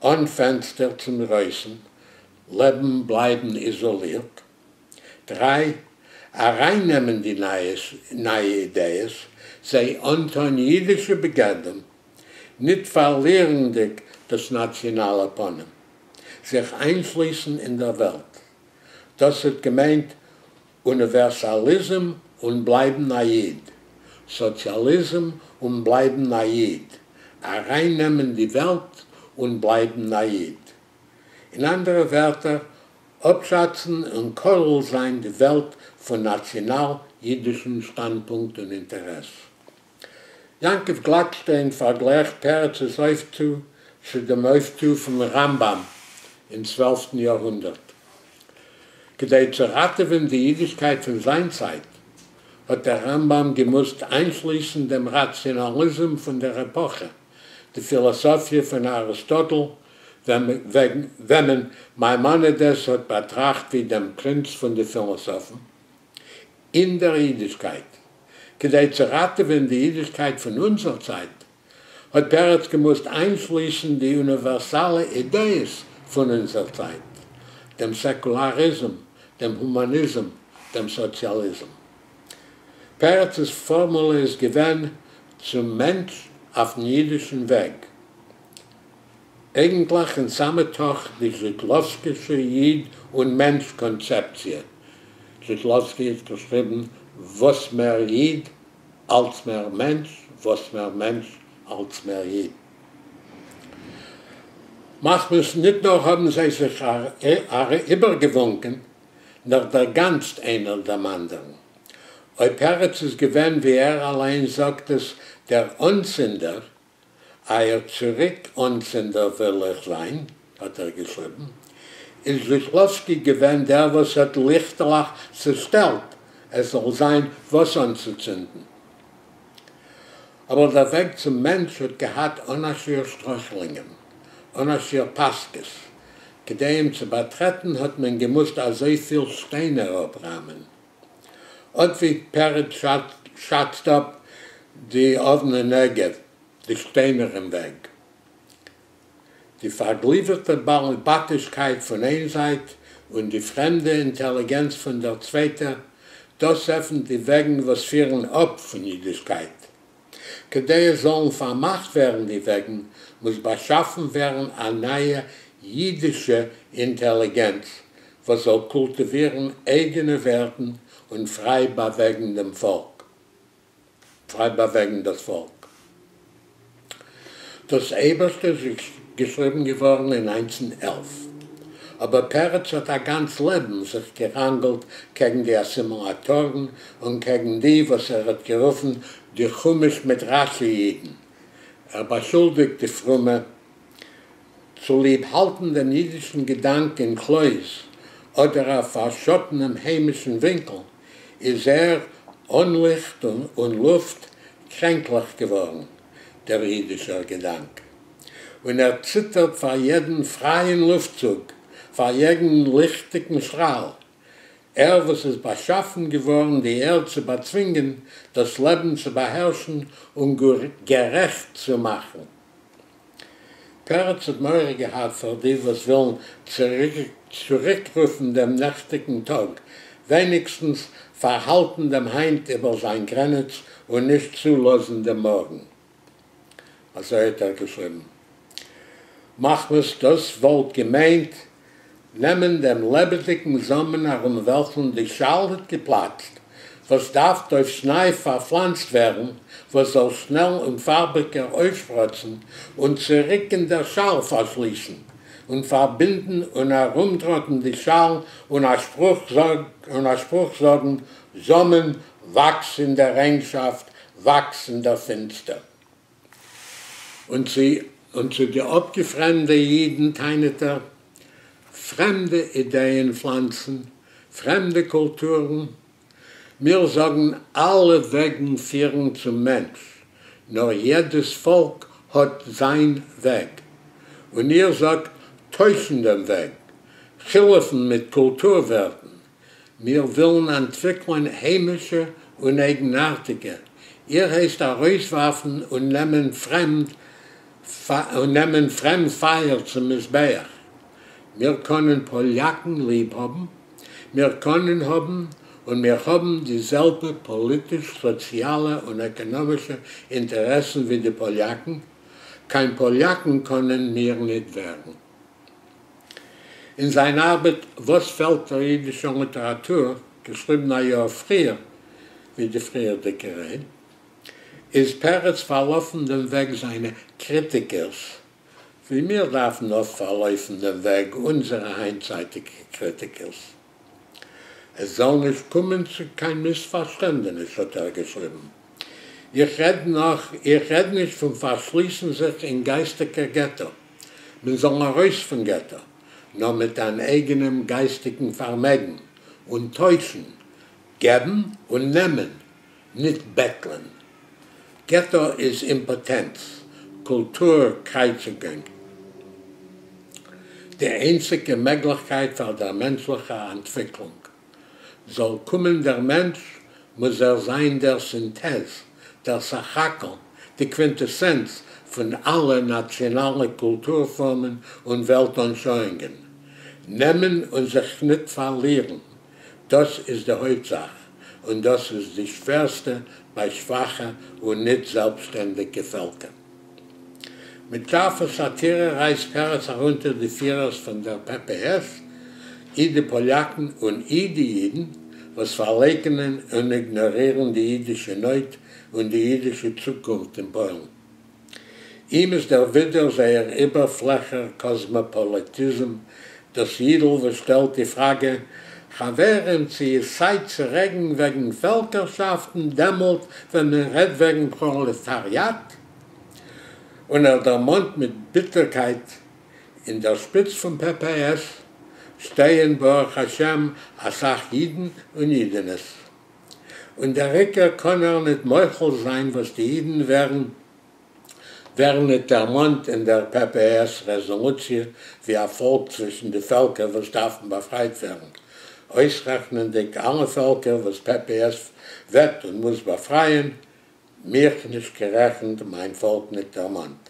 אן פענסטער צום דרויסן לעבן, בלייבן איזאלירט, דריי, ארייננעמען די נייע אידעעס, זיי אנטון אידישע בגדים, ניט פארלירנדיג דאס נאציאנאלע פנים, זיך איינשליסן אין דער וועלט. דאס האט געמיינט אוניווערסאליזם און בלייבן א איד, סאציאליזם און בלייבן א איד, ארייננעמען די וועלט און בלייבן א איד. אין אנדערע ווערטער, אפשאצן און כולל זיין די וועלט פון נאציאנאל-אידישן שטאנדפונקט און אינטערעס. יעקב גלאטשטיין פארגלייכט פרצ'ס אויפטו צו דעם אויפטו פון רמב"ם אין צוועלפטן יארהונדערט. כדי צו ראטעווען די אידישקייט פון זיין צייט, האט דער רמב"ם געמוזט איינשליסן דעם ראציאנאליזם פון דער עפאכע, די פילאסאפיע פון אריסטאטל, וועמען מיימאנידעס האט באטראכט ווי דעם פרינץ פון די פילאסאפן. אין דער אידישקייט. כדי צו ראטעווען די אידישקייט פון אונזער צייט, האט פרץ געמוזט איינשליסן די אוניווערסאלע אידעעס פון אונזער צייט, דעם סעקולאריזם, דעם הומאניזם, דעם סאציאליזם. פרצ'ס פארמולע איז געווען, צום מענטש אויפ'ן אידישן וועג. אייגנטליך אין סאמע תוך די זשיטלאווסקישע איד און מענטש קאנצעפציע. זשיטלאווסקי האט געשריבן, וואס מער איד, אלץ מער מענטש, וואס מער מענטש, אלץ מער איד. מחמת ניט נאר האבן זיי זיך איבערגעוואונקען, נאר דערגאנצט איינער דעם אנדערן. אויב פרץ איז געווען, ווי ער אליין זאגט עס, דער אנצינדער, אייער צוריק-אנצינדער וויל איך זיין, האט ער געשריבן, איז זשיטלאווסקי געווען דער וואס האט ליכטעלעך צעשטעלט עס זאל זיין וואס אנצוצינדן. אבער דער וועג צום מענטש האט געהאט אן א שיעור שטרויכלונגען, אן א שיעור פאסטקעס. כדי אים צו באטרעטן האט מען געמוזט אזויפיל שטיינער אפראמען. אט ווי פרץ שאצט אפ די אבני נגף, די שטיינער אין וועג. די פארגליווערטע בעל-בתישקייט פון איין זייט און די פרעמדע אינטעליגענץ פון דער צווייטער, דאס עפנט די וועגן וואס פירן אפ פון אידישקייט. כדי עס זאלן פארמאכט ווערן די וועגן, מוז באשאפן ווערן א נייע אידישע אינטעליגענץ וואס זאל קולטיווירן אייגענע ווערטן און פריי באוועגן דעם פאלק. פריי באוועגן דאס פאלק. דאס אייבערשטע איז געשריבן געווארן אין 1911, אבער פרץ האט א גאנץ לעבן זיך געראנגלט קעגן די אסימילאטארן און קעגן די וואס ער האט גערופן די חומש מיט רשי אידן. ער באשולדיגט די פרומע צוליב האלטן דעם אידישן געדאנק אין קלויז אדער א פארשאטענעם היימישן ווינקל, איז ער, אן ליכט און לופט, קרענקליך געווארן, דער אידישער געדאנק. און ער ציטערט פאר יעדן פרייען לופטצוג, פאר יעדן ליכטיגן שטראל. ער וואס איז באשאפן געווארן די ערד צו באצווינגען, דאס לעבן צו באהערשן און גערעכט צו מאכן. פרץ האט מורא געהאט פאר די וואס ווילן צוריקרופן דעם נעכטיגן טאג, ווייניגסטנס פארהאלטן דעם היינט איבער זיין גרעניץ און נישט צולאזן דעם מארגן. אזוי האט ער געשריבן. מחמת דאס וואלט געמיינט נעמען דעם לעבעדיקן זאמען ארום וועלכן די שאל האט געפלאצט, וואס דארף אויפסניי פארפלאנצט ווערן, וואס זאל שנעל און פארביקער אויפשפראצן, און צוריק אין דער שאל פארשליסן, און פארבינדן און ארומדראטן די שאל און א שפרוך זאגן, זאמען, וואקס אין דער ענגשאפט, וואקס אין דער פינצטער. און צו און צו די אפגעפרעמדע אידן טענה'ט ער, פרעמדע אידעען פלאנצן, פרעמדע קולטורן, מיר זאגן אלע וועגן פירן צום מענטש, נאר יעדעס פאלק האט זיין וועג. און איר זאגט, טוישן דעם וועג, חילופן מיט קולטור-ווערטן. מיר ווילן אנטוויקלען היימישע און אייגנארטיגע, איר הייסט ארויסווארפן און נעמען פרעמד און נעמען פרעמד פייער צום מזבח. מיר קאנען פאליאקן ליב האבן, מיר קאנען האבן און מיר האבן די זעלבע פאליטיש-סאציאלע און עקאנאמישע אינטערעסן ווי די פאליאקן, קיין פאליאקן קאנען מיר ניט ווערן. אין זיין ארבעט וואס פעלט דער אידישער ליטעראטור, געשריבן א יאר פריער ווי די פריערדיגע רייד, איז פרץ פארלאפן דעם וועג זיינע קריטיקערס, ווי מיר דארפן אפט פארלויפן דעם וועג אונזערע היינטצייטיגע קריטיקערס. עס זאל נישט קומען צו קיין מיספארשטענדעניש האט ער געשריבן. איך רעד נאך, איך רעד נישט פון פארשליסן זיך אין גייסטיגער געטא. מען זאל ארויס פון געטא, נאר מיט אן אייגענעם גייסטיגן פארמעגן, און טוישן, געבן און נעמען, ניט בעטלען. געטא איז אימפאטענץ, קולטור קרייצוגונג. די איינציגע מעגליכקייט פאר דער מענטשליכער אנטוויקלונג. זאל קומען דער מענטש, מוז ער זיין דער סינטעז, דער סך-הכל, די קווינטעסענץ פון אלע נאציאנאלע קולטור-פארמען און וועלט-אנשויונגען. נעמען און זיך ניט פארלירן, דאס איז די הויפט-זאך, און דאס איז די שווערסטע ביי שוואכע און ניט זעלבסטשטענדיגע פעלקער. מיט שארפער סאטירע רייסט פרץ ארונטער די פירערס פון דער פ.פ.ס, אי די פאליאקן און אי די אידן, וואס פארלייקענען און איגנארירן די אידישע נויט און די אידישע צוקונפט אין פוילן. אים איז דערווידער זייער איבערפלעכער קאסמאפאליטיזם, דאס אידל וואס שטעלט די פראגע, חברים צי איז צייט צו רעדן וועגן פעלקערשאפטן דעמאלט ווען מען רעדט וועגן פראלעטאריאט? און ער דערמאנט מיט ביטערקייט, אין דער שפיץ פון פ.פ.ס שטייען ברוך השם אסאך אידן און אידענעס. און דער עיקר קאן ער ניט מוחל זיין וואס די אידן ווערן ווערן ניט דערמאנט אין דער פ.פ.ס רעזאלוציע ווי א פאלק צווישן די פעלקער וואס דארפן באפרייט ווערן, אויסרעכנענדיק אלע פעלקער וואס פ.פ.ס וועט און מוז באפרייען, מיך נישט גערעכנט, מיין פאלק ניט דערמאנט.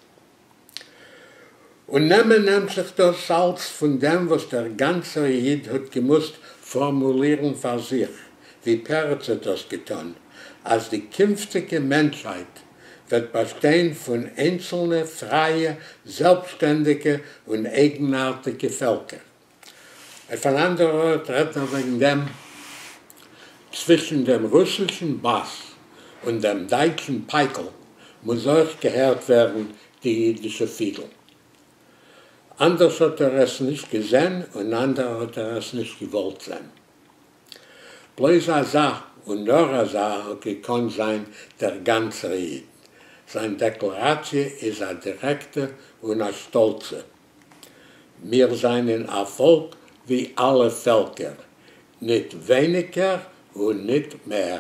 און נעמען נעמט זיך דאס אלץ פון דעם וואס דער גאנצער איד האט געמוזט פארמולירן פאר זיך, ווי פרץ האט דאס געטאן, אז די קינפטיגע מענטשהייט וועט באשטיין פון איינצלנע פרייע, זעלבסטשטענדיגע און אייגנארטיגע פעלקער. אויף אן אנדער ארט רעדט ער וועגן דעם, צווישן דעם רוסישן באס און דעם דייטשן פייקל מוז אויך געהערט ווערן די אידישע פידל. אנדערש האט ער עס נישט געזען און אנדער האט ער עס נישט געוואלט זען. בלויז אזא און נאר אזא האט געקאנט זיין דער גאנצער איד. זיין דעקלאראציע איז א דירעקטע און א שטאלצע. מיר זיינען א פאלק ווי אלע פעלקער, ניט ווייניגער און ניט מער.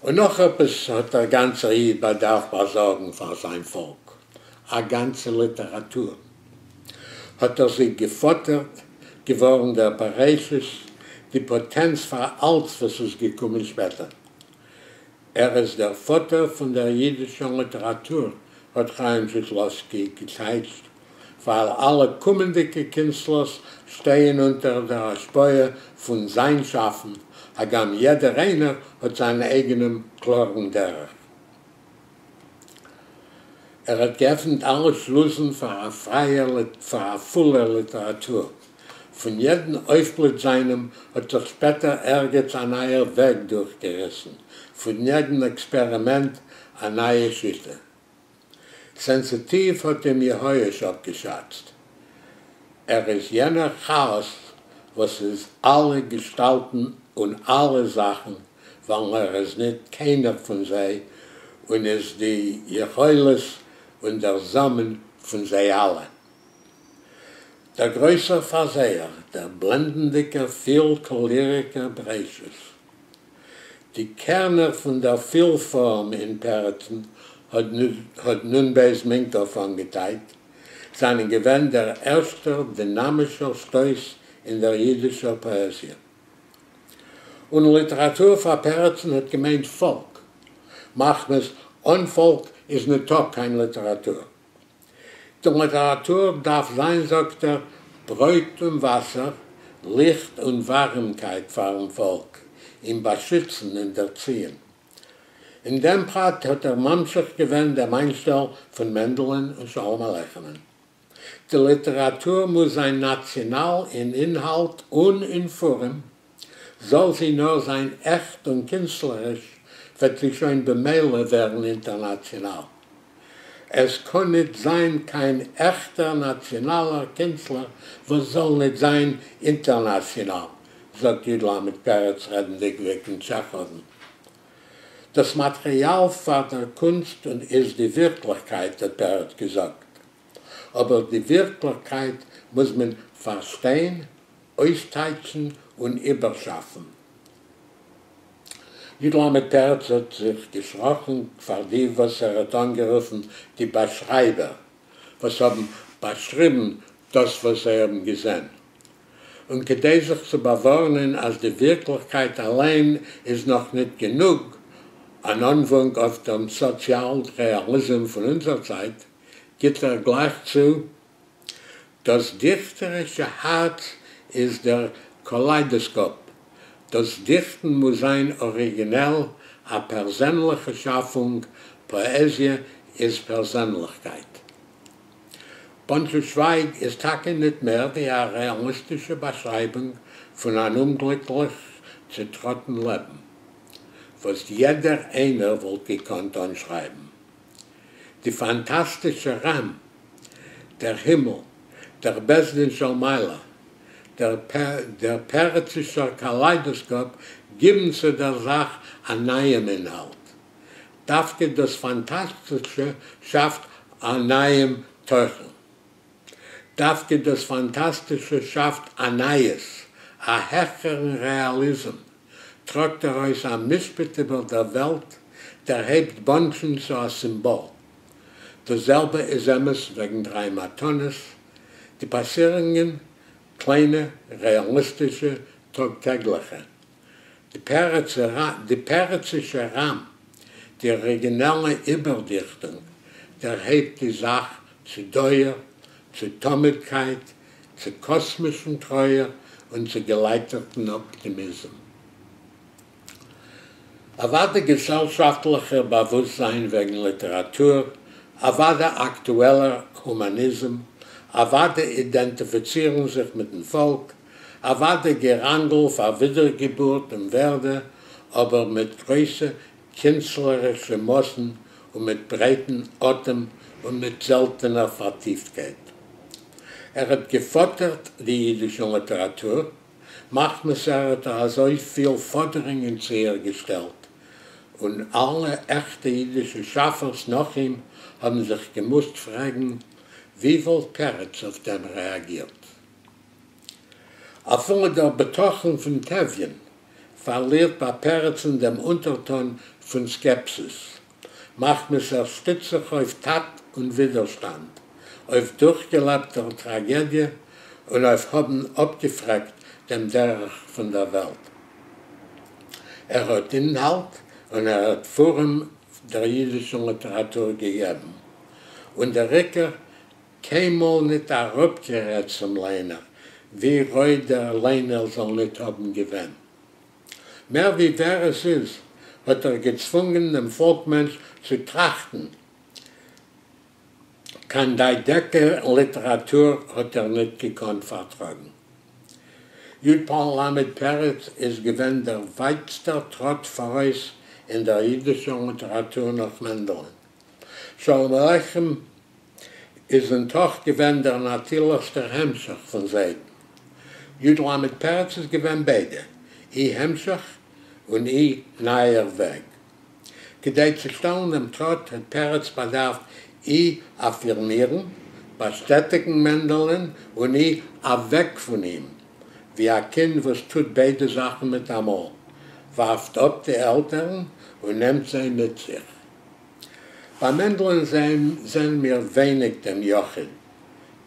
און נאך עפעס האט דער גאנצער איד באדארפט באזארגן פאר זיין פאלק, א גאנצע ליטעראטור. האט ער זי געפאטערט, געווארן דער בראשית, די פאטענץ פאר אלץ וואס איז געקומען שפעטער. ער איז דער פאטער פון דער אידישער ליטעראטור, האט חיים זשיטלאווסקי געטייטשט, ווייל אלע קומענדיגע קינסטלערס שטייען אונטער דער השפעה פון זיין שאפן, הגם יעדער איינער האט זיין אייגענעם קלארן דרך. ער האט געעפנט אלע שלוזן פאר א פרייער פאר א פולער ליטעראטור. פון יעדן אויפבליץ זיינעם האט זיך שפעטער ערגעץ א נייער וועג דורכגעריסן, פון יעדן עקספערימענט א נייע שיטה. סענסיטיוו האט אים יהואש אפגעשאצט. ער איז יענער כאאס וואס איז אלע געשטאלטן און אלע זאכן, ווייל ער איז ניט קיינער פון זיי און איז די יכולת און דער זאמען פון זיי אלע. דער גרויסער פארזעער, דער בלענדנדיקער פילקאליריקער בראשית. די קערנער פֿון דער פֿילפֿאָרם אין פּרצן, האָט נ. ב. מינקאָוו אָנגעטייט, זײַנען געווען דער ערשטער דינאַמישער שטויס אין דער ייִדישער פּאָעזיע. און ליטעראַטור פֿאַר פּרצן האָט געמיינט פֿאָלק, מחמת אָן פֿאָלק איז ניטאָ קיין ליטעראַטור. די ליטעראַטור דאַרף זײַן, זאָגט ער, ברויט און וואַסער, ליכט און וואַרעמקייט פֿאַרן פֿאָלק, אים באַשיצן און דערציִען. אין דעם פּרט האָט ער ממשיך געווען דעם אײַנשטעל פֿון מענדעלען און שלום-עליכמען. די ליטעראַטור מוז זײַן נאַציאָנאַל אין אינהאַלט און אין פֿאָרעם, זאָל זי נאָר זײַן עכט און קינסטלעריש, וועט זי שוין במילא ווערן אינטערנאַציאָנאַל. עס קאָן ניט זײַן קיין עכטער נאַציאָנאַלער קינסטלער, וואָס זאָל ניט זײַן אינטערנאַציאָנאַל, זאָגט י. ל. פּרץ, רעדנדיק וועגן טשעכאָוון. דאָס מאַטעריאַל פֿאַר דער קונסט איז די ווירקלעכקייט, האָט פּרץ געזאָגט. אבער די ווירקליכקייט מוז מען פארשטיין, אויסטייטשן און איבערשאפן. י. ל. פרץ האט זיך געשראקן פאר די וואס ער האט אנגערופן די באשרייבער, וואס האבן באשריבן דאס וואס זיי האבן געזען. און כדי זיך צו באווארענען אז די ווירקליכקייט אליין איז נאך ניט גענוג, אן אנוואונק אויף דעם סאציאל-רעאליזם פון אונזער צייט, גיט ער גלייך צו, דאס דיכטערישע הארץ איז דער קאליידאסקאפ, דאס דיכטן מוז זיין אריגינעל, א פערזענליכע שאפונג, פאעזיע איז פערזענליכקייט. באנטשע שווייג איז טאקע ניט מער ווי א רעאליסטישע באשרייבונג פון אן אומגליקליך צעטראטן לעבן, וואס יעדער איינער וואלט געקאנט אנשרייבן. די פאנטאסטישע ראם, דער הימל, דער בית דין של מעלה, דער דער פרצישער קאליידאסקאפ גיבן צו דער זאך א נייעם אינהאלט. דווקא דאס פאנטאסטישע שאפט א נייעם תוכן. דווקא דאס פאנטאסטישע שאפט א נייעס, א העכערן רעאליזם, טראגט ארויס א משפט איבער דער וועלט, דערהייבט באנטשען צו א סימבאל. דאס זעלבע איז אמת וועגן דריי מתנות, די פאסירונגען, קליינע, רעאליסטישע, טאג-טעגליכע. די פרצישע ראם, די אריגינעלע איבערדיכטונג, דערהייבט די זאך צו דויער, צו תמידקייט, צו קאסמישן טרויער און צו געלייטערטן אפטימיזם. אוודאי געזעלשאפטליכער באוואוסטזיין וועגן ליטעראטור, אוודאי אקטועלער הומאניזם, אוודאי אידענטיפיצירן זיך מיטן פאלק, אוודאי געראנגל פאר ווידערגעבורט און ווערדע, אבער מיט גרויסע קינסטלערישע מאסן און מיט ברייטן אטעם און מיט זעלטענער פארטיפטקייט. ער האט געפאטערט די אידישע ליטעראטור, מחמת ער האט אזוי פיל פאדערונגען צו איר געשטעלט, און אלע עכטע אידישע שאפערס נאך אים האבן זיך געמוזט פרעגן, ווי וואלט פרץ אויף דעם רעאגירט? אפילו דער בטחון פון טביה'ן פארלירט ביי פרצ'ן דעם אונטערטאן פון סקעפסיס, מחמת ער שטיצט זיך אויף טאט און ווידערשטאנד, אויף דורכגעלעבטער טראגעדיע און אויף האבן אפגעפרעגט דעם דרך פון דער וועלט. ער האט אינהאלט און ער האט פארעם דער אידישער ליטעראטור געגעבן, און דער עיקר, קיינמאל ניט אראפגערעדט צום ליינער, ווי רוי דער ליינער זאל ניט האבן געווען. מער ווי ווער עס איז, האט ער געצוואונגען דעם פאלק-מענטש צו טראכטן. קיין דיידעקע ליטעראטור האט ער ניט געקאנט פארטראגן. י. פ. ל. פרץ איז געווען דער ווייטסטער טראט פאראויס אין דער אידישער ליטעראטור נאך מענדעלען. שלום עליכם איז אין תוך געווען דער נאטירליכסטער המשך פון זיידן. י. ל. פרץ איז געווען ביידע, אי המשך און אי נייער וועג. כדי צו שטעלן דעם טראט האט פרץ באדארפט אי אפירמירן, באשטעטיגן מענדעלען און אי אוועק פון אים, ווי א קינד וואס טוט ביידע זאכן מיטאמאל. ווארפט אפ די עלטערן און נעמט זיי מיט זיך. ביי מענדלען זעען מיר ווייניג דעם יחיד,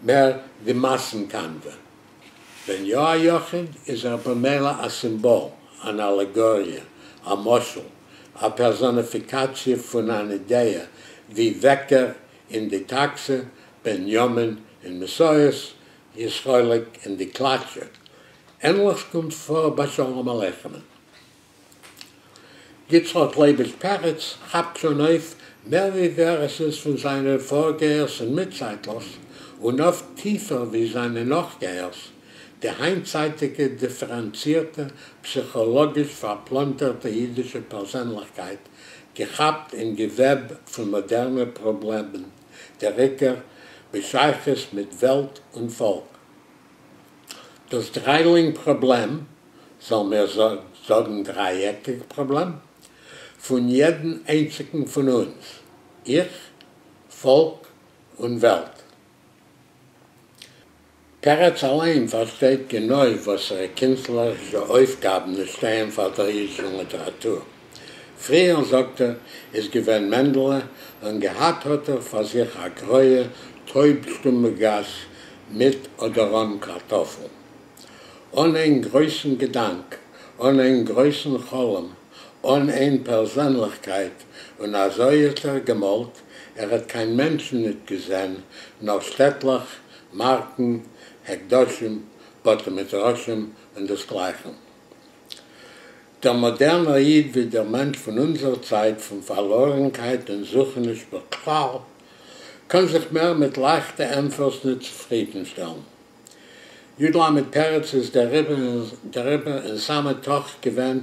מער די מאסן-קאנווע. ווען יא א יחיד, איז ער במילא א סימבאל, אן אלעגאריע, א משל, א פערזאניפיקאציע פון אן אידעע, ווי וועקער אין די טאקסע, בנימין אין מסעות, ישראליק אין די קלאטשע. ענליכס קומט פאר ביי שלום עליכמ'ן. יצחק לייביש פרץ כאפט שוין אויף מער ווי ווער עס איז פון זיינע פארגייערס און מיטצייטלערס, און אפט טיפער ווי זיינע נאכגייערס, די היינטצייטיגע דיפערענצירטע, פסיכאלאגיש פארפלאנטערטע אידישע פערזענליכקייט, געכאפט אין געוועב פון מאדערנע פראבלעמען, דער עיקר בשייכות מיט וועלט און פאלק. דאס דריילינג פראבלעם, זאלן מיר זאגן דרייעקיג פראבלעם, פון יעדן איינציגן פון אונז, איך, פאלק און וועלט. פרץ אליין פארשטייט גענוי וואסערע קינסטלערישע אויפגאבן עס שטייען פאר דער אידישער ליטעראטור. פריער, זאגט ער, איז געווען מענדעלע, און געהאט האט ער פאר זיך א גרויע, טויב-שטומע גאס, מיט אדער אן קארטאפל. אן איין גרויסן געדאנק, אן איין גרויסן חלום, אן איין פערזענליכקייט, און אזוי האט ער געמאלט, ער האט קיין מענטשן ניט געזען, נאר שטעטלעך, מארקן, הקדשים, בתי מדרשים און דאס גלייכן. דער מאדערנער איד ווי דער מענטש פון אונזער צייט פון פארלוירנקייט און זוכעניש בכלל, קאן זיך מער מיט לייכטע ענטפערס ניט צופרידנשטעלן. י ל פרץ איז דעריבער אין סאמע תוך געווען,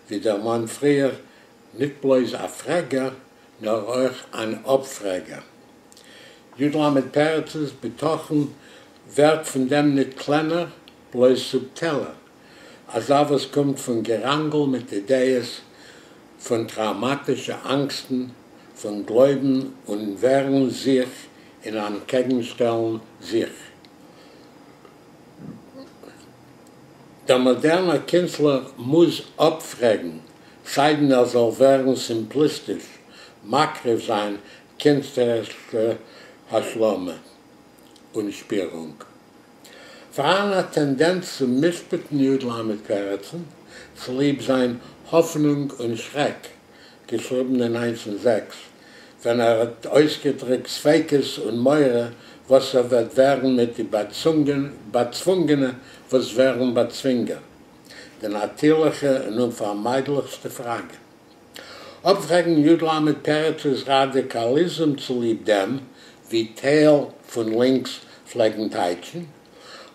ווי דערמאנט פריער, ניט בלויז א פרעגער, נאר אויך אן אפפרעגער. י ל פרצ'ס בטחון ווערט פון דעם ניט קלענער, בלויז סובטילער, אזא וואס קומט פון געראנגל מיט אידעעס, פון טראומאטישע אנגסטן, פון גלויבן און ווערן זיך אין אנטקעגנשטעלן זיך. דער מאדערנער קינסטלער מוז אפפרעגן, סיידן ער זאל ווערן סימפליסטיש, מקריב זיין קינסטלערישע השלמה און שפירונג. פאראן א טענדענץ צו משפט'ן י ל פרצ'ן צוליב זיין האפענונג און שרעק, געשריבן אין 1906, ווען ער האט אויסגעדריקט ספיקות און מורא וואס עס וועט ווערן מיט די באצוואונגענע וואס ווערן באצווינגער, די נאטירליכע און אומפארמיידליכסטע פראגע. אפפרעגן י ל פרצ'ס ראדיקאליזם צוליב דעם, ווי טייל פון לינקס פלעגן טייטשן,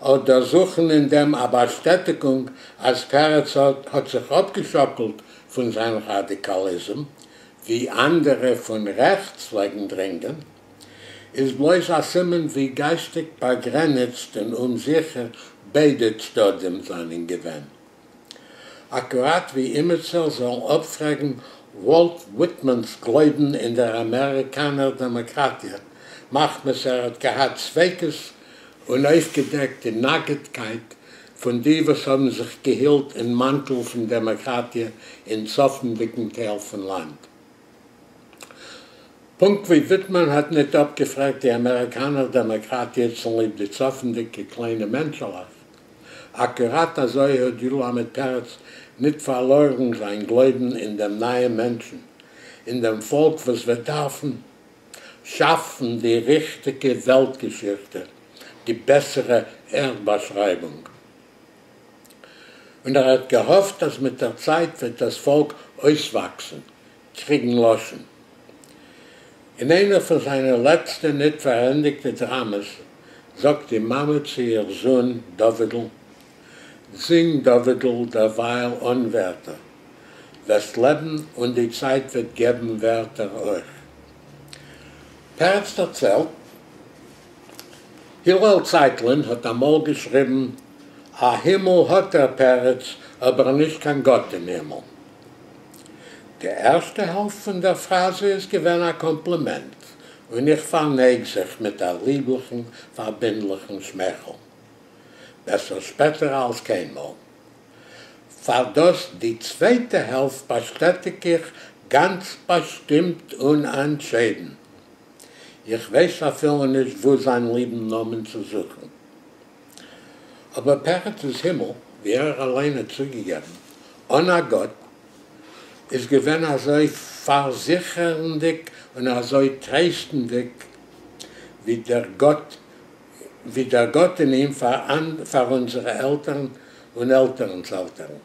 אדער זוכן אין דעם א באשטעטיגונג אז פרץ האט זיך אפגעשאקלט פון זיין ראדיקאליזם, ווי אנדערע פון רעכטס פלעגן דרינגען, איז בלויז א סימן ווי גייסטיג באגרעניצט און אומזיכער ביידע צדדים זענען געווען. אקוראט ווי אימיצער זאל אפפרעגן וואלט וויטמאן'ס גלויבן אין דער אמעריקאנער דעמאקראטיע, מחמת ער האט געהאט ספיקות און אויפגעדעקט די נאקעטקייט פון די וואס האבן זיך געהילט אין מאנטל פון דעמאקראטיע אין צפונדיגן טייל פון לאנד. פונקט ווי וויטמאן האט ניט אפגעפרעגט די אמעריקאנער דעמאקראטיע צוליב די צפונדיגע קליינע מענטשעלעך, אקוראט אזוי האט י ל פרץ ניט פארלוירן זיין גלויבן אין דעם נייעם מענטשן, אין דעם פאלק וואס וועט דארפן שאפן די ריכטיגע וועלט-געשיכטע, די בעסערע ערד-באשרייבונג. און ער האט געהאפט אז מיט דער צייט וועט דאס פאלק אויסוואקסן, קריגן לשון. אין איינער פון זיינע לעצטע ניט פארענדיגטע דראמעס זאגט די מאמע צו איר זון דוד'ל, זינג דוד'ל דערווייל אן ווערטער, וועסט לעבן און די צייט וועט געבן ווערטער אויך. פרץ דערציילט, הלל צייטלין האט אמאל געשריבן, א הימל האט דער פרץ, אבער נישט קיין גאט אין הימל. די ערשטע העלפט פון דער פראזע איז געווען א קאמפלימענט, און איך פארנייג זיך מיט א ליבליכן, פארבינדליכן שמייכל. בעסער שפעטער אלס קיינמאל. פאר דאס די צווייטע העלפט באשטעטיג איך גאנץ באשטימט און אנטשיידן. איך ווייס אפילו נישט וואו זיין ליבן נאמען צו זוכן. אבער פרצ'ס הימל, ווי ער אליין האט צוגעגעבן, אן א גאט, איז געווען אזוי פארזיכערנדיג און אזוי טרייסטנדיג ווי דער גאט ווי דער גאט אין אים פאר אונזערע עלטערן און עלטערנס עלטערן.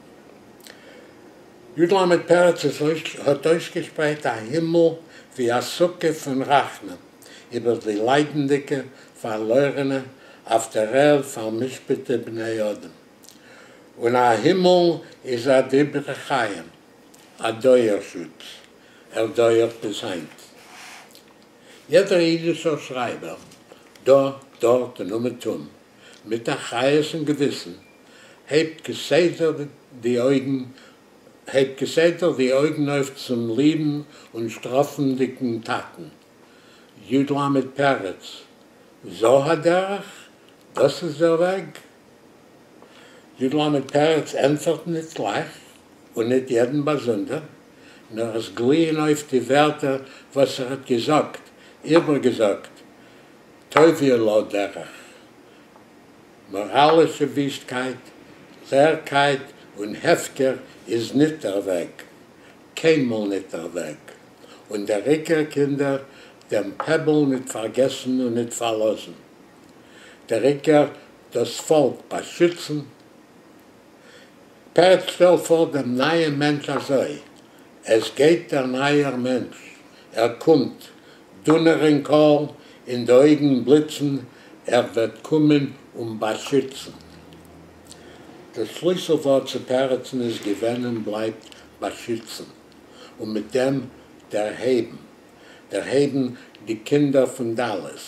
י ל פרץ האט אויסגעשפרייט א הימל ווי א סוכה פון רחמים איבער די ליידנדיגע, פארלוירענע, אויף דער ערד פאר'משפט'ע בני אדם. און א הימל איז א דברי חיים, א דויער-שוץ, ער דויערט ביז היינט. יעדער אידישער שרייבער, דא, דארט און אומעטום, מיט אחריות און געוויסן, הייבט כסדר די אויגן הייבט כסדר די אויגן אויף צום ליבן און שטראפנדיגן טאטן, י ל פרץ, זו הדרך? דאס איז דער וועג? י ל פרץ ענטפערט ניט גלייך און ניט יעדן באזונדער, נאר עס גליען אויף די ווערטער וואס ער האט געזאגט, איבערגעזאגט, טוביה לה דרך. מאראלישע וויסטקייט, לערקייט און הפקר איז ניט דער וועג, קיינמאל ניט דער וועג. און דער עיקר, קינדער, דעם פעבל ניט פארגעסן און ניט פארלאזן. דער עיקר, דאס פאלק באשיצן. פרץ שטעלט פאר דעם נייעם מענטש אזוי, עס גייט דער נייער מענטש, ער קומט, דונער אין קול, אין די אויגן בליצן, ער וועט קומען און באשיצן. דאס שליסל ווארט צו פרצן איז געווען און בלייבט באשיצן, און מיט דעם דערהייבן, דערהייבן די קינדער פון דלות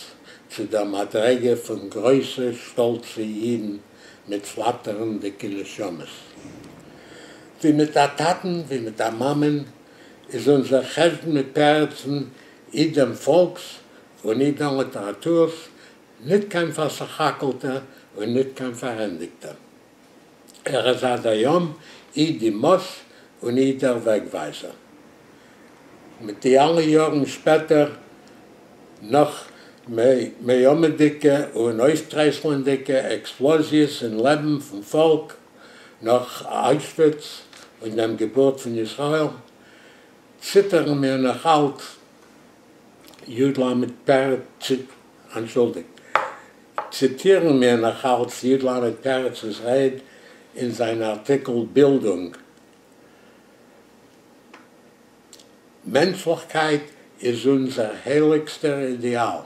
צו דער מדריגה פון גרויסע שטאלצע אידן מיט פלאטערנדיגע נשמות. ווי מיט א טאטן, ווי מיט א מאמען, איז אונזער חשבון מיט פרצן אי דעם פאלקס און אי דער ליטעראטורס ניט קיין פארסך-הכל'טער און ניט קיין פארענדיגטער. ער איז עד היום אי די מאס און אי דער וועגווייזער. מיט די אלע יארן שפעטער, נאך מהומה'דיגע און אויפטרייסלענדיגע עקספלאזיעס אין לעבן פון פאלק, נאך אוישוויץ און דעם געבורט פון ישראל, ציטערן מיר נאך אלץ י ל פרץ, אנטשולדיגט, ציטירן מיר נאך אלץ י ל פרצ'ס רייד אין זיין ארטיקל בילדונג. מענטשליכקייט איז אונזער הייליגסטער אידעאל,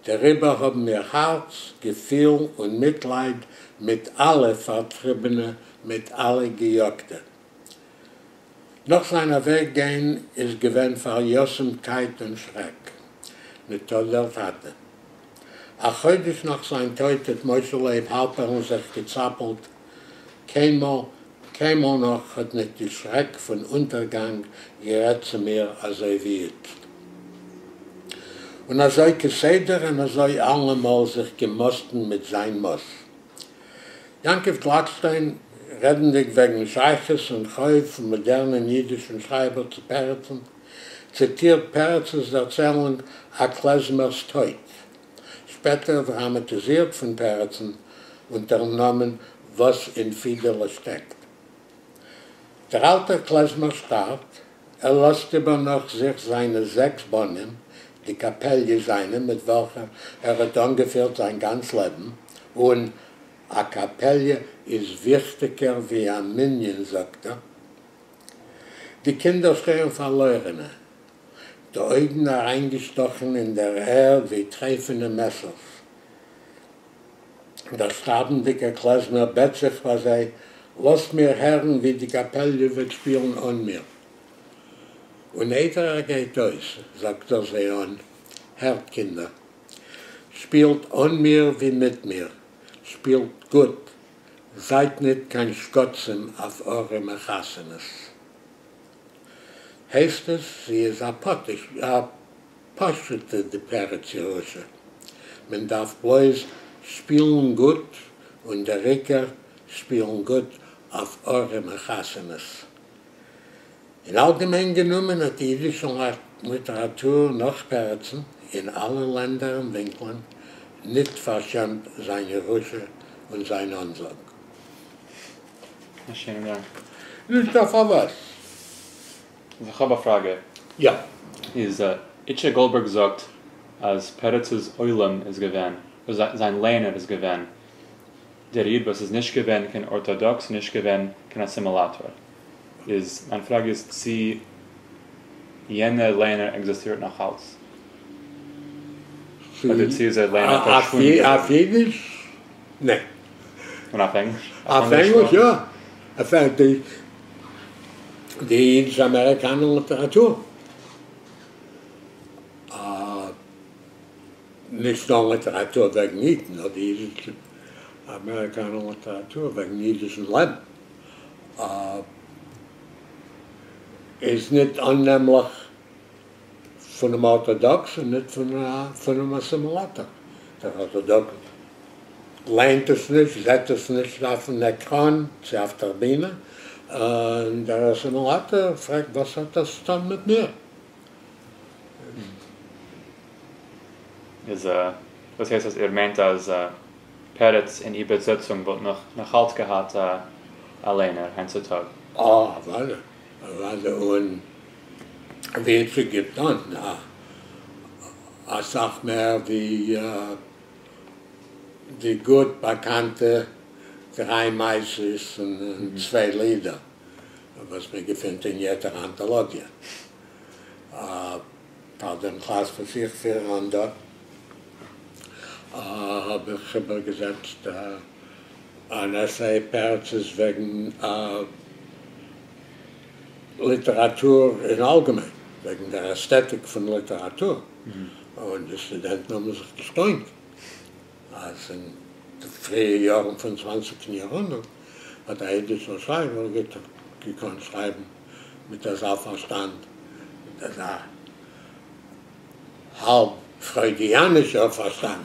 דעריבער האבן מיר הארץ, געפיל און מיטלייד מיט אלע פארטריבענע, מיט אלע געיאגטע. נאך זיין אוועק גיין איז געווען פאריתומטקייט און שרעק. ניטא דער טאטע. א חודש נאך זיין טויט האט משה לייב האלפערן זיך געצאפלט, קיינמאל, קיינמאל נאך האט ניט די שרעק פון אונטערגאנג גערעדט צו מיר אזוי ווי איצט. און אזוי כסדר און אזוי אלעמאל זיך געמאסטן מיט זיין מאס. יעקב גלאטשטיין, רעדנדיג וועגן שייכות און חוב פון מאדערנעם אידישן שרייבער צו פרצן, ציטירט פרצ'ס דערציילונג א קלעזמער'ס טויט, שפעטער דראמאטיזירט פון פרצן אונטערן נאמען וואס אין פידעלע שטעקט. דער אלטער קלעזמער שטארבט, ער לאזט איבער נאך זיך זיינע זעקס בנים, די קאפעליע זיינע מיט וועלכער ער האט אנגעפירט זיין גאנץ לעבן, און א קאפעליע איז וויכטיגער ווי א מנין זאגט ער. די קינדער שטייען פארלוירענע, די אויגן אריינגעשטאכן אין דער ערד ווי טרייפענע מעסערס. דער שטארבנדיגער קלעזמער בעט זיך ביי זיי, לאזט מיר הערן ווי די קאפעליע וועט שפילן אן מיר. און איידער ער גייט אויס, זאגט ער זיי אן, הערט קינדער, שפילט אן מיר ווי מיט מיר, שפילט גוט, זייט ניט קיין שקצים אויף ארעמע חתונות. הייסט עס, זי איז א פשוטע די פרץ ירושה, מען דארף בלויז שפילן גוט און דער עיקר שפילן גוט אויף אָרעמע חתונות. אין אַלגעמיין גענומען האָט די יידישע ליטעראַטור נאָך פּרצן אין אַלע לענדער און ווינקלען ניט פאַרשעמט זיין ירושה און זיין אָנזאָג. א שענעם דאנק. נישטא פארוואס. איז איך האב א פראגע. יא. איז איטשע גאלדבערג זאגט אז פרצ'ס עולם איז געווען, זיין לייענער איז געווען, דער איד וואס איז נישט געווען קיין ארטאדאקס און נישט געווען קיין אסימילאטאר. איז מיין פראגע איז צי יענער לייענער עקזיסטירט נאך אלץ? אדער צי איז דער לייענער פארשוואונדן געווארן? אויף אידיש? ניין. און אויף ענגליש? אויף ענגליש יא. די אידיש אמעריקאנער ליטעראטור. נישט נאר ליטעראטור וועגן אידן, נאר די אידיש אמעריקאנער ליטעראטור וועגן אידישן לעבן איז ניט אננעמליך פונעם ארטאדאקס און ניט פונעם אסימילאטאר. דער ארטאדאקס לייענט עס נישט, זעט עס נישט אויפן עקראן צי אויף דער בינע, און דער אסימילאטאר פרעגט וואס האט דאס צו טאן מיט מיר? איז דאס הייסט אז איר מיינט אז פרץ אין איבערזעצונג וואלט נאך נאכאלץ געהאט א לייענער היינט צו טאג? אה, אוודאי, אוודאי, און ווי איטשע גיבט אן, אסאך מער ווי די גוט באקאנטע דריי מעשיות און צוויי לידער וואס מען געפינט אין יעדער אנטאלאגיע. פאר דעם קלאס וואס איך פיר אן דא האב איך איבערגעזעצט אן עסיי פרצ'ס וועגן ליטעראטור אין אלגעמיין, וועגן דער עסטעטיק פון ליטעראטור, און די סטודענטן האבן זיך געשטוינט אז אין די פריע יארן פון צוואנציגסטן יארהונדערט האט א אידישער שרייבער געקאנט שרייבן מיט אזא פארשטאנד, מיט אזא האלב פרוידיאנישער פארשטאנד.